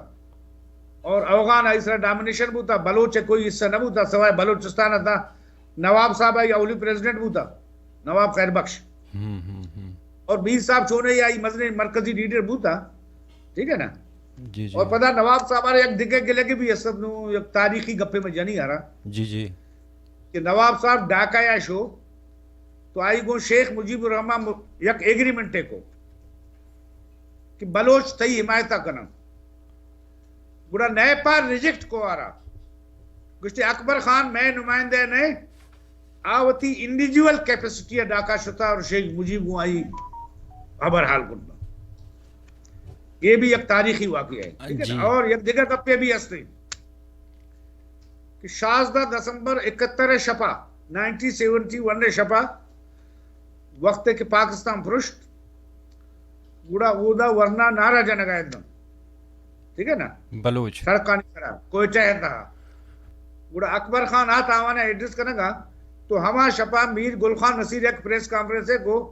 اور اوغان آئی سرا ڈومینیشن بوتا، بلوچ کوئی حصہ نہ بوتا سوائے بلوچستان تا۔ نواب صاحب آئی اولی پریزیڈنٹ بوتا، نواب خیر بخش۔ ہم، ہم، ہم۔ اور میر صاحب چونے آئی مزنیں مرکزی لیڈر بوتا، ٹھیک ہے نا؟ جی، جی۔ اور پدا نواب صاحب آرے یک دگہ گلگی بھی است نو، یک تاریخی گپے میں جنی آرا۔ جی، جی۔ کہ نواب صاحب ڈھاکہ یا شو، تو آئی گوں شیخ مجیب الرحمان م-، یک ایگریمنٹ کو کہ بلوچ تئی حمایت کنن۔ گڑا نیپا ریجیکٹ کو آرا۔ گوشتے اکبر خان مئے نمائندہ نہ، آ وتی انڈیویجول کیپیسٹی ڈاکا شتا اور شیخ مجیب گوں آئی خبر حال کرتا۔ یہ بھی یک تاریخی واقعہ ہے، ٹھیک ہے نا؟ جی۔ اور یک دگہ گپے بھی ہستے کہ شازدہ دسمبر اکہتر شپا، نائنٹین سیونٹی ون شپا، وقت کہ پاکستان پرشت، گڑا اودا ورنا نعرہ جنگا اتاں۔ ٹھیک ہے نا؟ بلوچ۔ سڑکانی سرا، کوئٹہ ہے تہا۔ گڑا اکبر خان آ تاوانا ایڈریس کنگا، تو ہما شپا میر گل خان نصیر یک پریس کانفرنس ہے کو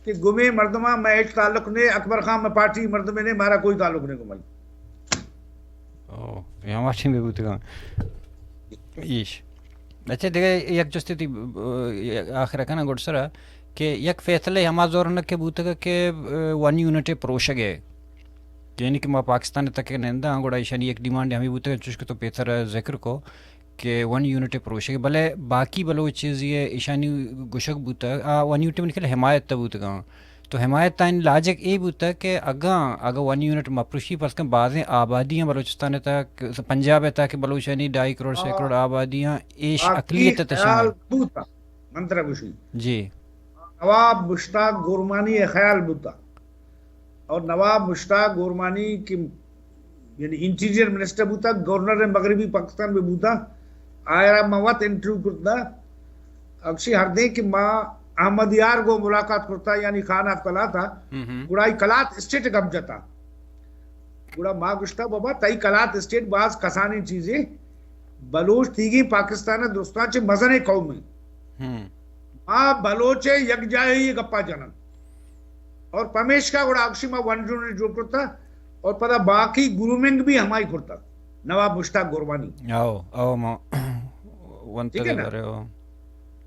کہ گمے مردماں میں ہچ تعلق نے، اکبر خان میں پارٹی مردمے نے، مارا کوئی تعلق نے گمائی۔ او، یہ ہما ٹیم بوتگاں۔ ایش۔ اچھا، دگہ یک جستے تی، آخر کناں گڈ سرا کہ یک فیصلہ ہما زور نہ کہ بوتگ کہ ون یونٹ پروشگ ہے، یعنی کہ ما پاکستان تک ننداں، گڑا ایشانی یک ڈیمانڈ ہمیں بوتگ، چوش کہ تو پیسر ذکر کو کہ ون یونٹ پروشگ، بلے باقی بلوچ چیزی ہے، ایشانی گشگ بوتگ، آ ون یونٹ من خیال حمایت بوتگاں۔ تو حمایت آنی لاجک اے بوتا کہ اگاں، اگاں ون یونٹ مپروشی، پرس کن بازیں آبادیاں بلوچستان ءِ تہا، پنجاب ءِ تہا کہ بلوچانی ڈھائی کروڑ، سے کروڑ آبادیاں، ایش اقلیت ءِ تہا شامل بوتا۔ من ترا گوشی۔ جی۔ نواب مشتاق گورمانی ءِ خیال بوتا۔ اور نواب مشتاق گورمانی کہ یعنی انٹیریئر منسٹر بوتا، گورنر مغربی پاکستان بھی بوتا، آئرا ما وت انٹرویو کرتا۔ اکشی ہر دیں کہ ما احمد یار گو ملاقات کرتا، یعنی خان آف کلات ءَ، گڑا ای کلات اسٹیٹ گپ جتا۔ گڑا ما گشتا، بابا، تئی کلات اسٹیٹ باز کسانیں چیزے، بلوچ تیگیں پاکستان ءِ درستاں چہ مزنیں قومے۔ ما بلوچ ءِ یک جاہی گپا جنن۔ اور پمیشکا گڑا اکشی ما ون یونٹ جوڑ کرتا اور پدا باقی گرومنگ بھی ہمائی کرتا، نواب مشتاق گورمانی۔ او، او، ما ون ٹھیک ہے نا؟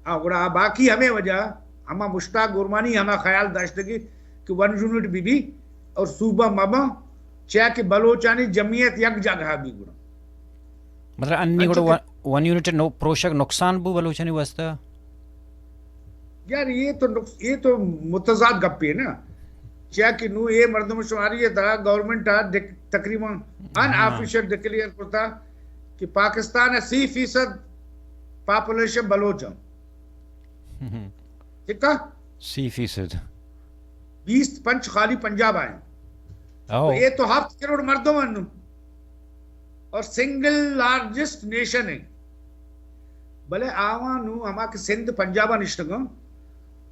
ہاں، گڑا باقی ہمیں وجہ، ہما مشتاق گورمانی ہما خیال داشتگی کہ ون یونٹ بی بی اور صوبہ مباں، چیا کہ بلوچانی جمعیت یک جاگہ بی گڑا۔ مطلب انی گڑا ون، ون یونٹ نو پروشگ نقصان بو بلوچانی واسطہ؟ یار، یہ تو نقص-، یہ تو متضاد گپے نا۔ چیا کہ نو یہ مردم شماری ہے تھا، گورنمنٹ آ ڈک-، تقریباً ان آفیشل ڈکلیئر کرتا کہ پاکستان ءِ سی فیصد پاپولیشن بلوچ ہیں۔ ٹھیک ہے؟ سی فیصد۔ بیست پنچ خالی پنجاب آئیں۔ تو یہ تو ہفت کروڑ مردم ہیں۔ اور سنگل لارجسٹ نیشن ہے۔ بلے آواں نوں ہما کہ سندھ پنجاب ءَ نشتگاں،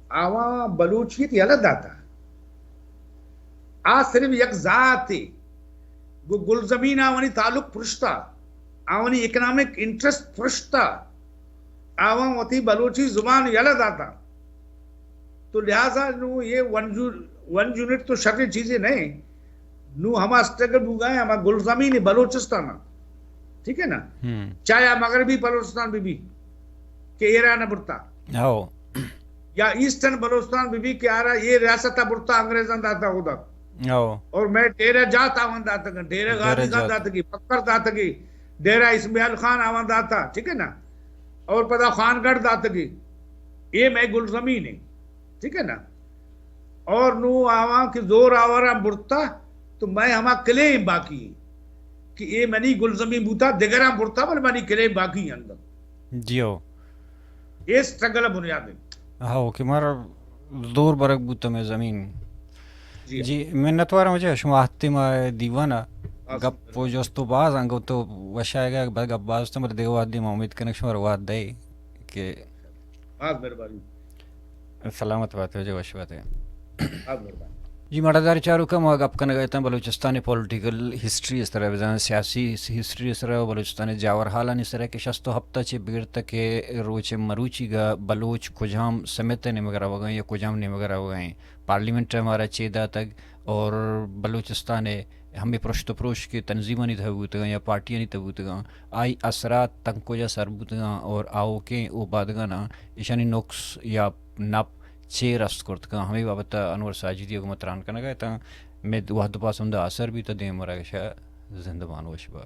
آواں بلوچیت یلہ داتا۔ آ صرف یک ذاتے۔ گو گلزمین آوانی تعلق پرشتا، آوانی اکنامک انٹرسٹ پرشتا، آواں وتی بلوچی زبان یلہ داتا۔ تو لہذا نوں یہ ون یو-، ون یونٹ تو شریں چیزے نہیں۔ نوں ہما اسٹرگل بوگا ہے، ہما گلزمین بلوچستان ہے۔ ٹھیک ہے نا؟ چاہے آ مغربی بلوچستان بھی بھی، کہ ایران برتا۔ یا ایسٹرن بلوچستان بھی بھی، کہ آرا یہ ریاست برتا، انگریزان داتا ہودا۔ اور میں ڈیرہ جات آوان داتگن، ڈیرہ غازی خان داتگی، پکر داتگی، ڈیرہ اسماعیل خان آوان داتا، ٹھیک ہے نا؟ اور پدا خان گڑھ داتگی۔ یہ میں گلزمین ہے۔ ٹھیک ہے نا؟ اور نوں آواں کہ زور آوراں برتا، تو میں ہما کلیم باقی ہیں کہ اے منی گلزمین بوتا، دگراں برتا، بل منی کلیم باقی ہیں اندر۔ جیو۔ اے اسٹرگل بنیاد ہے۔ ہاں، کہ مارا زور برگ بوتا میں زمین۔ جی، منتوار مجھے شما ہستے ما دیوانا گپ و جست و باز انگو تو وشائے گا، گپ باز تو مر دیو وادی ما امید کنک شما واد دے کہ باز مہربانی۔ سلامت بات، واجہ وش بات۔ باز مہربانی۔ جی، مڑدار چاروکا، ما گپ کنگ ءَ اتاں بلوچستان پولیٹیکل ہسٹری ءِ سرا، بزاں سیاسی ہسٹری ءِ سرا، بلوچستان جاور حالانی سرا کہ شست و ہپت ءَ چہ بگر تک کہ روچ مروچیگا بلوچ کجام سمت ءِ نیمگ ءَ روگا یا کجام نیمگ ءَ روگا ہیں، پارلیمنٹ ءَ مارا چے داتگ اور بلوچستان ءِ ہمے پرشت و پروش کہ تنظیمانی تہ بوتگاں یا پارٹیانی تہ بوتگاں، آئی اثرات تنک کجا سر بوتگاں اور آؤکیں او بادگاناں ایشانی نقص یا نپ چے رست کرتگاں، ہمے بابت ءَ انور ساجدی ءَ گوں ما تران کنگ ءَ اتاں۔ مد وہد پاس ہمدا آسر بیت، دیم مراگش ءَ زندمان وش با۔